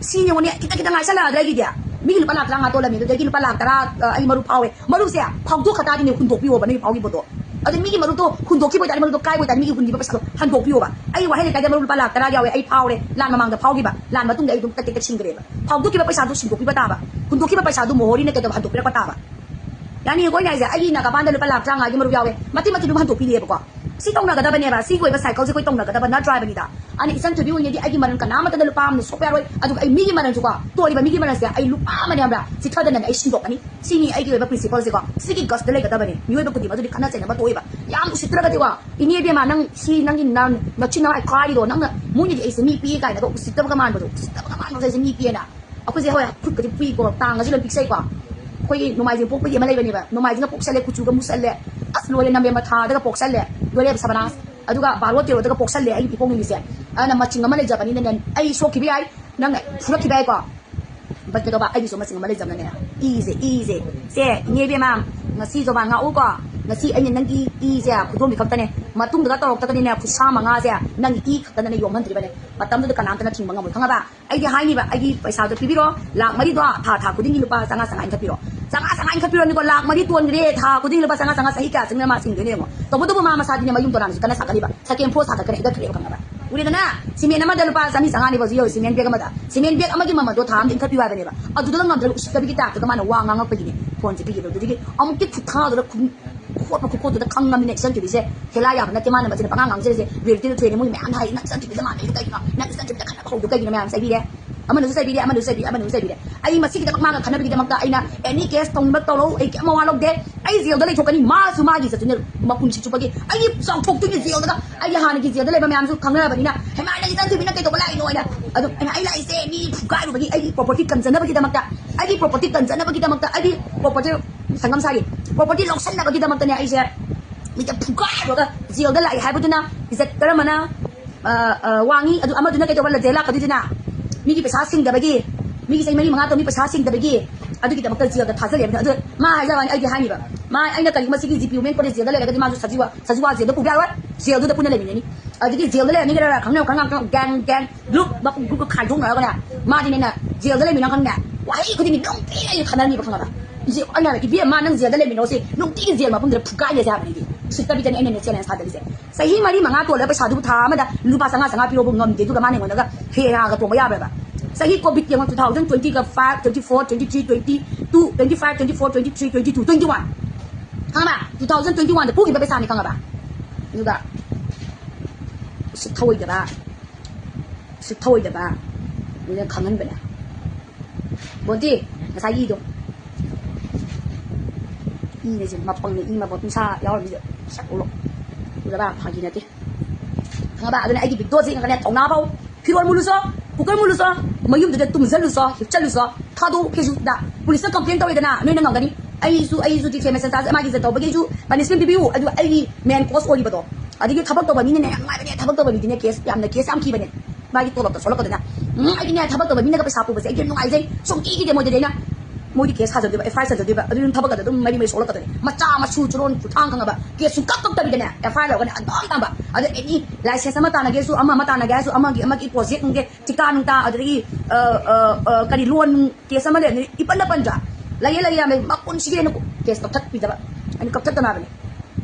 ꯁꯤ ꯌꯦꯡꯉꯨꯅꯦ, ꯈꯤꯇꯪ ꯈꯤꯇꯪ ꯉꯥꯏꯁꯜꯂꯛꯑꯗ꯭ꯔꯥ ꯑꯩꯒꯤꯗꯤ? ꯃꯤꯒꯤ ꯂꯨꯄꯥ ꯂꯥꯛ ꯇꯔꯥꯃꯉꯥ ꯇꯣꯜꯂꯝꯃꯤ, ꯑꯗꯨꯗꯒꯤ ꯂꯨꯄꯥ ꯂꯥꯛ ꯇꯔꯥ, ꯑ, ꯑꯩ ꯃꯔꯨꯞ ꯐꯥꯎꯔꯦ꯫ ꯃꯔꯨꯞꯁꯦ ꯐꯥꯎꯗꯣꯛꯈ꯭ꯔ ꯇꯥꯔꯗꯤꯅꯦ, ꯍꯨꯟꯗꯣꯛꯄꯤꯌꯣꯕ ꯅꯣꯏꯒꯤ ꯐꯥꯎꯈꯤꯕꯗꯣ꯫ ꯑꯗꯨ ꯃꯤꯒꯤ ꯃꯔꯨꯞꯇꯣ ꯍꯨꯟꯗꯣꯛꯈꯤꯕ ꯑꯣꯏꯇꯥꯔꯗꯤ, ꯃꯔꯨꯞꯇꯣ ꯀꯥꯏꯕ ꯑꯣꯏꯇꯥꯔꯗꯤ, ꯃꯤꯒꯤ ꯍꯨꯟꯈꯤꯕ ꯄꯩꯁꯥꯗꯣ ꯍꯟꯗꯣꯛꯄꯤꯌꯣꯕ꯫ ꯑꯩ ꯋꯥꯍꯩ ꯂꯩꯀꯥꯏꯗ ꯃꯔꯨꯞ ꯂꯨꯄꯥ ꯂꯥꯛ ꯇꯔꯥꯒꯤ ꯌꯥꯎꯋꯦ, ꯑꯩ ꯐꯥꯎꯔꯦ, ꯂꯥꯟ ꯃꯃꯥꯡꯗ ꯐꯥꯎꯈꯤꯕ, ꯂꯥꯟ ꯃꯇꯨꯡꯗ ꯑꯩ ꯑꯗꯨꯝ ꯇꯦꯛ ꯇꯦꯛ ꯇꯦꯛ ꯁꯤꯡꯈ꯭ꯔꯦꯕ꯫ ꯐꯥꯎꯗꯣꯛꯈꯤꯕ ꯄꯩꯁꯥꯗꯣ ꯁꯤꯟꯗꯣꯛꯄꯤꯕ ꯇꯥꯕ, ꯍꯨꯟꯗꯣꯛꯈꯤꯕ ꯄꯩꯁꯥꯗꯣ ꯃꯣꯍꯣꯔꯤꯅ ꯀꯩꯗꯧꯕ ꯍꯟꯗꯣꯛꯄꯤꯔꯛꯄ ꯇꯥꯕ꯫ ꯌꯥꯅꯤ, ꯑꯩꯈꯣꯏꯅ ꯍꯥꯏꯁꯦ, ꯑꯩꯒꯤ ꯅꯥꯒꯥꯄꯥꯟꯗ ꯂꯨꯄꯥ ꯂꯥꯛ ꯇꯔꯥꯃꯉꯥꯒꯤ ꯃꯔꯨꯞ ꯌꯥꯎꯋꯦ, ꯃꯇꯦꯛ ꯃꯇꯦꯛ ꯑꯗꯨꯝ ꯍꯟꯗꯣꯛꯄꯤꯔꯦꯕꯀꯣ꯫ ꯁꯤ ꯇꯧꯅꯒꯗꯕꯅꯦꯕ, ꯁꯤꯒꯤ ꯑꯣꯏꯕ cycleꯁꯦ ꯑꯩꯈꯣꯏ ꯇꯧꯅꯒꯗꯕ ꯅꯠꯇ꯭ꯔꯥ ꯍꯥꯏꯕꯅꯤꯗ꯫ ꯑꯩꯅ ꯏꯆꯟ ꯊꯣꯏꯕꯤ ꯑꯣꯏꯅꯗꯤ ꯑꯩꯒꯤ ꯃꯔꯜ ꯀꯅꯥꯃꯠꯇꯗ ꯂꯨꯄꯥ ꯑꯃꯅ ꯁꯣꯛꯄ ꯌꯥꯔꯣꯏ, ꯑꯗꯨꯒ ꯑꯩ ꯃꯤꯒꯤ ꯃꯔꯜꯁꯨꯀꯣ, ꯇꯣꯜꯂꯤꯕ ꯃꯤꯒꯤ ꯃꯔꯜꯁꯦ ꯑꯩ ꯂꯨꯄꯥ ꯑꯃꯅꯦ ꯈꯪꯕ꯭ꯔꯥ, ꯆꯤꯊꯗꯅꯅꯦ ꯑꯩ ꯁꯤꯟꯗꯣꯛꯀꯅꯤ꯫ ꯁꯤꯅꯤ ꯑꯩꯒꯤ ꯑꯣꯏꯕ principleꯁꯦꯀꯣ꯫ ꯁꯤꯒꯤ gutsꯇ ꯂꯩꯒꯗꯕꯅꯦ꯫ ꯃꯤꯑꯣꯏꯕ ꯈꯨꯗꯤꯡꯃꯛ ꯑꯗꯨꯗꯤ ꯈꯠꯅ ꯆꯩꯅꯕ ꯊꯣꯛꯑꯦꯕ꯫ ꯌꯥꯝ ꯎꯁꯤꯠꯇ꯭ꯔꯒꯗꯤꯀꯣ, ꯏꯅꯦ ꯏꯕꯦꯝꯃ, ꯅꯪ ꯁꯤ ꯅꯪꯒꯤ ꯅ-, ꯅꯆꯤꯟ ꯅꯅꯥꯎ ꯀꯥꯏꯔꯤꯗꯣ, ꯅꯪꯅ ꯃꯣꯏꯅꯗꯤ ꯑꯩꯁꯦ ꯃꯤ ꯄꯤꯛꯑꯦ ꯀꯥꯏꯅꯒ ꯎꯁꯤꯠꯇꯕꯒ ꯃꯥꯟꯕꯗꯣ, ꯎꯁꯤꯠꯇꯕꯒ ꯃꯥꯟꯕꯗꯣ ꯑꯩꯁꯦ ꯃꯤ ꯄꯤꯛꯑꯦꯅ꯫ ꯑꯩꯈꯣꯏꯁꯦ ꯍꯣꯏ ꯈꯨꯠꯀꯗꯤ ꯄꯨꯏꯀꯣ, ꯇꯥꯡꯒꯁꯨ ꯂꯣꯏ ꯄꯤꯛꯆꯩꯀꯣ꯫ ꯑꯩꯈꯣꯏꯒꯤ ꯅꯣꯡꯃꯥꯏꯖꯤꯡ ꯄꯣꯛꯄꯒꯤ ꯑꯃ ꯂꯩꯕꯅꯦꯕ, ꯅꯣꯡꯃꯥꯏꯖꯤꯡꯒ ꯄꯣꯛꯁꯜꯂꯦ, ꯀꯨꯆꯨꯒ ꯃꯨꯁꯜꯂꯦ, ꯑꯁ ꯂꯣꯏꯔꯦ, ꯅꯕꯦꯝꯕꯔ ꯊꯥꯗꯒ ꯄꯣꯛꯁꯜꯂꯦ, ꯂꯣꯏꯔꯦ ꯁꯕꯅꯥꯁ꯫ ꯑꯗꯨꯒ ꯕꯥꯔꯣ ꯇꯦꯔꯣꯗꯒ ꯄꯣꯛꯁꯜꯂꯦ ꯑꯩꯒꯤ ꯏꯄꯣꯛ ꯅꯨꯃꯤꯠꯁꯦ꯫ ꯑꯗꯨꯅ ꯃꯆꯤꯡ ꯑꯃ ꯂꯩꯖꯕꯅꯤꯅꯅꯦ, ꯑꯩ ꯁꯣꯛꯈꯤꯕ ꯌꯥꯏ, ꯅꯪ ꯐꯨꯔꯛꯈꯤꯕ ꯌꯥꯏꯀꯣ, but ꯀꯩꯗꯧꯕ, ꯑꯩꯒꯤꯁꯨ ꯃꯆꯤꯡ ꯑꯃ ꯂꯩꯖꯕꯅꯅꯦ, ꯏꯁꯦ, ꯏꯁꯦ꯫ ꯁꯦ, ꯏꯅꯦ ꯏꯕꯦꯝꯃ, ꯉꯁꯤ ꯖꯣꯕꯥꯟ ꯉꯥꯛꯎꯀꯣ, ꯉꯁꯤ ꯑꯩꯅ ꯅꯪꯒꯤ ꯏꯁꯦ ꯈꯨꯗꯣꯝꯕꯤ ꯈꯛꯇꯅꯦ꯫ ꯃꯇꯨꯡꯗꯒ ꯇꯧꯔꯛꯇ꯭ꯔꯒꯗꯤꯅꯦ, ꯈꯨꯠꯁꯥ ꯃꯉꯥꯁꯦ ꯅꯪꯒꯤ ꯏ ꯈꯛꯇꯅꯅꯦ ꯌꯣꯝꯍꯟꯗ꯭ꯔꯤꯕꯅꯦ꯫ ꯃꯇꯝꯗꯨꯗ ꯀꯅꯥꯝꯇꯅ ꯊꯤꯡꯕ ꯉꯝꯃꯣꯏ, ꯈꯪꯉꯕ? ꯑꯩꯗꯤ ꯍꯥꯏꯅꯤꯕ, ꯑꯩꯒꯤ ꯄꯩꯁꯥꯗꯣ ꯄꯤꯕꯤꯔꯣ, ꯂꯥꯛ ꯃꯔꯤꯗꯣ ꯊꯥ ꯊꯥ ꯈꯨꯗꯤꯡꯒꯤ ꯂꯨꯄꯥ ꯆꯥꯝꯃꯉꯥ ꯆꯥꯝꯃꯉꯥ ꯏꯟꯈꯠꯄꯤꯔꯣ, ꯆꯥꯝꯃꯉꯥ ꯆꯥꯝꯃꯉꯥ ꯏꯟꯈꯠꯄꯤꯔꯣꯅꯤꯀꯣ꯫ ꯂꯥꯛ ꯃꯔꯤ ꯇꯣꯟꯈ꯭ꯔꯦ, ꯊꯥ ꯈꯨꯗꯤꯡꯒꯤ ꯂꯨꯄꯥ ꯆꯥꯝꯃꯉꯥ ꯆꯥꯝꯃꯉꯥ, ꯆꯍꯤ ꯀꯌꯥ ꯆꯪꯗꯅ ꯃꯥ ꯁꯤꯡꯗꯣꯏꯅꯣ ꯌꯦꯡꯉꯣ꯫ ꯇꯧꯕꯇꯕꯨ ꯃꯥ ꯃꯁꯥꯗꯤꯅꯦ, ꯃꯌꯨꯝ ꯗꯣꯂꯥꯟꯁꯨ ꯀꯟꯅ ꯁꯥꯒꯠꯂꯤꯕ, ꯁꯦꯀꯦꯟ ꯐ꯭ꯂꯣꯔ ꯁꯥꯒꯠꯈ꯭ꯔꯦ, ꯍꯦꯟꯒꯠꯈ꯭ꯔꯦꯕ, ꯈꯪꯉꯕ? ꯎꯔꯦꯗꯅ? ꯁꯤꯃꯦꯟ ꯑꯃꯗ ꯂꯨꯄꯥ ꯆꯥꯝꯃꯔꯤ ꯆꯥꯝꯃꯉꯥꯅꯦꯕ ꯍꯧꯖꯤꯛ ꯌꯧꯔꯤ, ꯁꯤꯃꯦꯟ ꯕꯦꯒ ꯑꯃꯗ꯫ ꯁꯤꯃꯦꯟ ꯕꯦꯒ ꯑꯃꯒꯤ ꯃꯃꯜꯗꯣ ꯊꯥ ꯑꯃꯗ ꯏꯟꯈꯠꯄꯤꯌꯨ ꯍꯥꯏꯕꯅꯦꯕ꯫ ꯑꯗꯨꯗ ꯉꯝꯗ꯭ꯔꯒ ꯎꯁꯤꯠꯇꯕꯒꯤ ꯇꯥꯏꯞꯇꯒ ꯃꯥꯅ ꯋꯥ ꯉꯥꯡꯉꯛꯄꯒꯤꯅꯦ ꯐꯣꯟꯁꯦ ꯄꯤꯈꯤꯕ꯫ ꯑꯗꯨꯗꯒꯤ ꯑꯃꯨꯛꯀꯤ ꯈꯨꯠꯊꯥꯗꯨꯗ ꯈꯨꯠ-, ꯈꯣꯠꯄ ꯈꯨꯈꯣꯠꯇꯨꯗ ꯈꯪꯉꯝꯅꯤꯅ ꯏꯆꯟ ꯊꯣꯏꯕꯤꯁꯦ ꯍꯦꯂꯥ ꯌꯥꯕ ꯅꯠꯇꯦ, ꯃꯥꯅ ꯃꯁꯤꯅ ꯄꯉꯥꯡ ꯉꯥꯡꯖꯔꯤꯁꯦ꯫ ꯔꯤꯌꯦꯂꯤꯇꯤꯗ ꯊꯣꯏꯅ ꯃꯣꯏ ꯃꯌꯥꯝꯅ ꯍꯥꯏ, "ꯅꯪ ꯏꯆꯟ ꯊꯣꯏꯕꯤꯗ ꯃꯥꯟꯅꯩꯗꯣ ꯀꯩꯒꯤꯅꯣ? ꯅꯪ ꯏꯆꯟ ꯊꯣꯏꯕꯤꯗ ꯈꯠꯅꯕ ꯍꯧꯗꯣ ꯀꯩꯒꯤꯅꯣ?" ꯃꯌꯥꯝ ꯆꯩꯕꯤꯔꯦ꯫ ꯑꯃꯅꯁꯨ ꯆꯩꯕꯤꯔꯦ, ꯑꯃꯅꯁꯨ ꯆꯩꯕꯤꯔꯦ, ꯑꯃꯅꯁꯨ ꯆꯩꯕꯤꯔꯦ꯫ ꯑꯩ ꯃꯁꯤꯒꯤꯗꯃꯛ ꯃꯥꯒ ꯈꯠꯅꯕꯒꯤꯗꯃꯛꯇ ꯑꯩꯅ ꯑꯦꯅꯤ ꯀꯦꯁ ꯇꯧꯅꯤꯡꯕ ꯇꯧꯔꯣ, ꯑꯩ ꯀꯩꯝ ꯃꯋꯥ ꯂꯧꯗꯦ꯫ ꯑꯩ ꯖꯦꯜꯗ ꯂꯩꯊꯣꯛꯀꯅꯤ, ꯃꯥꯁꯨ ꯃꯥꯒꯤ ꯆꯠꯇꯣꯏꯅꯦ ꯃꯄꯨꯟꯁꯤ ꯆꯨꯞꯄꯒꯤ꯫ ꯑꯩ ꯆꯥꯎꯊꯣꯛꯇꯣꯏꯅꯦ ꯖꯦꯜꯗꯒ꯫ ꯑꯩꯒꯤ ꯍꯥꯟꯅꯒꯤ ꯖꯦꯜꯗ ꯂꯩꯕ ꯃꯌꯥꯝꯁꯨ ꯈꯪꯅꯔꯕꯅꯤꯅ, "ꯍꯩꯃꯥ, ꯅꯪꯒꯤ ꯏꯆꯟ ꯊꯣꯏꯕꯤꯅ ꯀꯩꯗꯧꯕ ꯂꯥꯛꯏꯅꯣ?" ꯍꯥꯏꯅ꯫ ꯑꯗꯨꯝ ꯑꯩꯅ, "ꯑꯩ ꯂꯥꯛꯏꯁꯦ ꯃꯤ ꯐꯨꯒꯥꯏꯔꯨꯕꯒꯤ, ꯑꯩꯒꯤ ꯄ꯭ꯔꯣꯄꯔꯇꯤ ꯀꯟꯖꯅꯕꯒꯤꯗꯃꯛꯇ, ꯑꯩꯒꯤ ꯄ꯭ꯔꯣꯄꯔꯇꯤ ꯀꯟꯖꯅꯕꯒꯤꯗꯃꯛꯇ, ꯑꯩꯒꯤ ꯄ꯭ꯔꯣꯄꯔꯇꯤ ꯁꯪꯒꯝ ꯁꯥꯒꯤ ꯄ꯭ꯔꯣꯄꯔꯇꯤ ꯂꯧꯁꯟꯅꯕꯒꯤꯗꯃꯛꯇꯅꯦ ꯑꯩꯁꯦ ꯃꯤꯁꯦ ꯐꯨꯒꯥꯏꯔꯨꯔꯒ ꯖꯦꯜꯗ ꯂꯥꯛꯏ" ꯍꯥꯏꯕꯗꯨꯅ ꯏꯖꯠ ꯀꯔꯝꯕꯅ, ꯑ, ꯑ, ꯋꯥꯡꯉꯤ? ꯑꯗꯨ ꯑꯃꯗꯨꯅ ꯀꯩꯗꯧꯕ ꯖꯦꯜ ꯂꯥꯛꯀꯗꯣꯏꯗꯨꯅ? ꯃꯤꯒꯤ ꯄꯩꯁꯥ ꯁꯤꯡꯗꯕꯒꯤ, ꯃꯤꯒꯤ ꯆꯍꯤ ꯃꯔꯤ ꯃꯉꯥ ꯇꯧ ꯃꯤ ꯄꯩꯁꯥ ꯁꯤꯡꯗꯕꯒꯤ, ꯑꯗꯨꯒꯤꯗꯃꯛꯇ ꯖꯦꯜꯗ ꯊꯥꯖꯜꯂꯦꯕ꯫ ꯑꯗꯨ ꯃꯥ ꯍꯥꯏꯖꯕ ꯋꯥꯅꯤ, ꯑꯩꯗꯤ ꯍꯥꯏꯅꯤꯕ, ꯃꯥ, ꯑꯩꯅ ꯀꯔꯤꯒꯨꯝꯕ ꯁꯤꯒꯤ ꯖꯤ ꯄꯤ ꯋꯨꯃꯦꯟ ꯀꯣꯂꯦꯖ ꯖꯦꯜꯗ ꯂꯩꯔꯒꯗꯤ ꯃꯥꯁꯨ ꯁꯖꯤꯋꯥ, ꯁꯖꯤꯋꯥ ꯖꯦꯜꯗ ꯄꯨꯕ ꯌꯥꯔꯣꯏ꯫ ꯖꯦꯜꯗꯨꯗ ꯄꯨꯟꯅ ꯂꯩꯃꯤꯟꯅꯅꯤ꯫ ꯑꯗꯨꯗꯒꯤ ꯖꯦꯜꯗ ꯂꯩꯔꯅꯤ ꯈꯔ ꯈꯪꯅꯕ ꯈꯪ ꯉꯥꯡ ꯒꯦꯡ ꯒꯦꯡ ꯒ꯭ꯔꯨꯞ ꯃꯄꯨ ꯒ꯭ꯔꯨꯞꯀ ꯈꯥꯏꯗꯣꯛꯅꯔꯒꯅꯦ, ꯃꯥꯗꯤꯅꯦ ꯖꯦꯜꯗ ꯂꯩꯃꯤꯟꯅ ꯈꯪꯅꯦ, ꯋꯥꯍꯩ ꯈꯨꯗꯤꯡꯒꯤ ꯅꯨꯡꯇꯤꯒꯤ ꯑꯩꯒ ꯈꯠꯅꯅꯤꯕ, ꯈꯪꯉꯕ? ꯏꯆꯦ, ꯑꯩꯅ ꯍꯥꯏꯕ, "ꯏꯕꯦꯝꯃ, ꯅꯪ ꯖꯦꯜꯗ ꯂꯩꯃꯤꯟꯅꯧꯁꯤ, ꯅꯨꯡꯇꯤꯒꯤ ꯖꯦꯜ ꯃꯐꯝꯗꯨꯗ ꯐꯨꯒꯥꯏꯅꯁꯦ" ꯍꯥꯏꯕꯅꯤ ꯑꯩꯗꯤ꯫ ꯎꯁꯤꯠꯇꯕꯤꯗꯅꯤ ꯑꯩꯅꯅꯦ ꯆꯦꯂꯦꯟꯖ ꯊꯥꯗꯔꯤꯁꯦ꯫ ꯆꯍꯤ ꯃꯔꯤ ꯃꯉꯥ ꯇꯣꯜꯂꯒ ꯄꯩꯁꯥꯗꯨꯕꯨ ꯊꯥ ꯑꯃꯗ ꯂꯨꯄꯥ ꯆꯥꯝꯃꯉꯥ ꯆꯥꯝꯃꯉꯥ ꯄꯤꯔꯣꯕꯨ ꯉꯝꯗꯦ, ꯑꯗꯨꯒ ꯃꯥꯅ ꯑꯩꯉꯣꯟꯗꯒ ꯍꯦ ꯍꯥꯒ ꯇꯣꯡꯕ ꯌꯥꯕ꯭ꯔꯕ? ꯆꯍꯤ ꯀꯣꯚꯤꯗ ꯌꯦꯡꯉꯣ, two thousand twenty-five, twenty-four, twenty-three, twenty-two, twenty-five, twenty-four, twenty-three, twenty-two, twenty-one, ꯈꯪꯉꯕ? Two thousand twenty-one ꯗ ꯄꯨꯈꯤꯕ ꯄꯩꯁꯥꯅꯤ, ꯈꯪꯉꯕ? ꯑꯗꯨꯒ ꯎꯁꯤꯠ ꯊꯑꯣꯏꯗꯕ, ꯎꯁꯤꯠ ꯊꯑꯣꯏꯗꯕ, ꯑꯗꯨꯅ ꯈꯪꯍꯟꯕꯅꯦ꯫ ꯕꯣꯟꯇꯤ, ꯉꯁꯥꯏꯒꯤ ꯏꯗꯣ꯫ ꯏꯅꯦꯁꯦ ꯃꯄꯪꯅꯦ, ꯏ ꯃꯄꯪ ꯎꯟꯁꯥ ꯌꯥꯎꯔꯝꯃꯤꯁꯦ꯫ ꯁꯛ ꯎꯔꯣ꯫ ꯎꯔꯕ? ꯐꯥꯒꯤ ꯅꯠꯇꯦ꯫ ꯈꯪꯉꯕ? ꯑꯗꯨꯅ ꯑꯩꯒꯤ ꯚꯤꯗꯤꯑꯣꯁꯦ ꯌꯦꯡꯉꯒꯅꯦ ꯊꯧꯅꯥ ꯐꯧ꯫ ꯐꯤꯔꯣꯜ ꯃꯨꯜꯂꯨꯆꯣ, ꯀꯨꯀꯔ ꯃꯨꯜꯂꯨꯆꯣ, ꯃꯌꯨꯝꯗꯨꯗ ꯇꯨꯝꯁꯜꯂꯨꯆꯣ, ꯍꯤꯞꯆꯜꯂꯨꯆꯣ꯫ ꯊꯥꯗꯣꯛꯎ ꯐꯦꯁꯕꯨꯛꯇ꯫ ꯄꯨꯂꯤꯁꯇ ꯀꯝꯄ꯭ꯂꯦꯟ ꯇꯧꯔꯦꯗꯅ, ꯅꯣꯏꯅ ꯉꯝꯒꯅꯤ꯫ ꯑꯩꯁꯨ, ꯑꯩꯁꯨ defamation charge ꯃꯥꯒꯤ ꯖꯠ ꯇꯧꯕꯒꯤ ꯑꯩꯁꯨ punishment ꯄꯤꯕꯤꯌꯨ꯫ ꯑꯗꯨ ꯑꯩꯒꯤ main cause ꯑꯣꯏꯔꯤꯕꯗꯣ꯫ ꯑꯗꯒꯤ ꯊꯕꯛ ꯇꯧꯕ ꯃꯤꯅꯅꯦ ꯌꯥꯝ ꯅꯨꯡꯉꯥꯏꯕꯅꯦ, ꯊꯕꯛ ꯇꯧꯕ ꯃꯤꯗꯤꯅꯦ ꯀꯦꯁ ꯌꯥꯝꯅ ꯀꯦꯁ ꯌꯥꯝ ꯀꯤꯕꯅꯦ꯫ ꯃꯥꯒꯤ ꯇꯣꯂꯣꯞꯇ ꯁꯣꯜꯂꯛꯀꯗꯅ꯫ ꯎꯝ, ꯑꯩꯗꯤꯅꯦ ꯊꯕꯛ ꯇꯧꯕ ꯃꯤꯅꯒ ꯄꯩꯁꯥ ꯄꯨꯕꯁꯦ ꯑꯩꯗꯤ ꯌꯥꯝ ꯅꯨꯡꯉꯥꯏꯖꯩ꯫ ꯁꯨꯝ ꯀꯤꯈꯤꯗꯦ ꯃꯣꯏꯗꯗꯤ ꯑꯩꯅ꯫ ꯃꯣꯏꯗꯤ ꯀꯦꯁ ꯊꯥꯖꯗꯣꯏꯕ, ꯑꯦꯐ ꯑꯥꯏ ꯑꯥꯔ ꯆꯟꯖꯗꯣꯏꯕ, ꯑꯗꯨ ꯑꯗꯨꯝ ꯊꯕꯛ ꯑꯗꯨꯝ ꯃꯔꯤ ꯃꯔꯤ ꯁꯣꯛꯂꯛꯀꯗꯣꯏꯅꯦ꯫ ꯃꯆꯥ ꯃꯁꯨ ꯆꯨꯔꯣꯟ ꯈꯨꯊꯥꯡ ꯈꯪꯉꯕ, ꯀꯦꯁ ꯁꯨꯡꯀꯛ ꯀꯛꯇꯕꯤꯗꯅꯦ, ꯑꯦꯐ ꯑꯥꯏ ꯑꯥꯔ ꯂꯧꯔꯒꯅꯦ ꯑꯗꯨꯝ ꯇꯝꯕ꯫ ꯑꯗ ꯑꯦꯅꯤ ꯂꯥꯏꯁꯦꯟꯁ ꯑꯃ ꯇꯥꯟꯅꯒꯦꯁꯨ, ꯑꯃ ꯑꯃ ꯇꯥꯟꯅꯒꯦ ꯍꯥꯏꯁꯨ, ꯑꯃꯒꯤ ꯑꯃꯒꯤ ꯄ꯭ꯔꯣꯖꯦꯛ ꯅꯨꯡꯒꯦ, ꯊꯤꯀꯥ ꯅꯨꯡꯇꯥ, ꯑꯗꯨꯗꯒꯤ ꯑ, ꯑ, ꯑ, ꯀꯔꯤ ꯂꯣꯟ ꯀꯦꯁ ꯑꯃ ꯂꯩꯔꯝꯅꯤ, ꯏꯄꯟꯗ ꯄꯟꯗ꯭ꯔꯥ? ꯂꯩꯌꯦ ꯂꯩꯌꯦ ꯌꯥꯝ ꯂꯩ, ꯃꯄꯨꯟꯁꯤꯒꯤ ꯑꯩꯅ ꯀꯦꯁ ꯀꯛꯊꯠꯄꯤꯗꯕ, ꯑꯩꯅ ꯀꯛꯊꯠꯇꯅꯕꯅꯦ꯫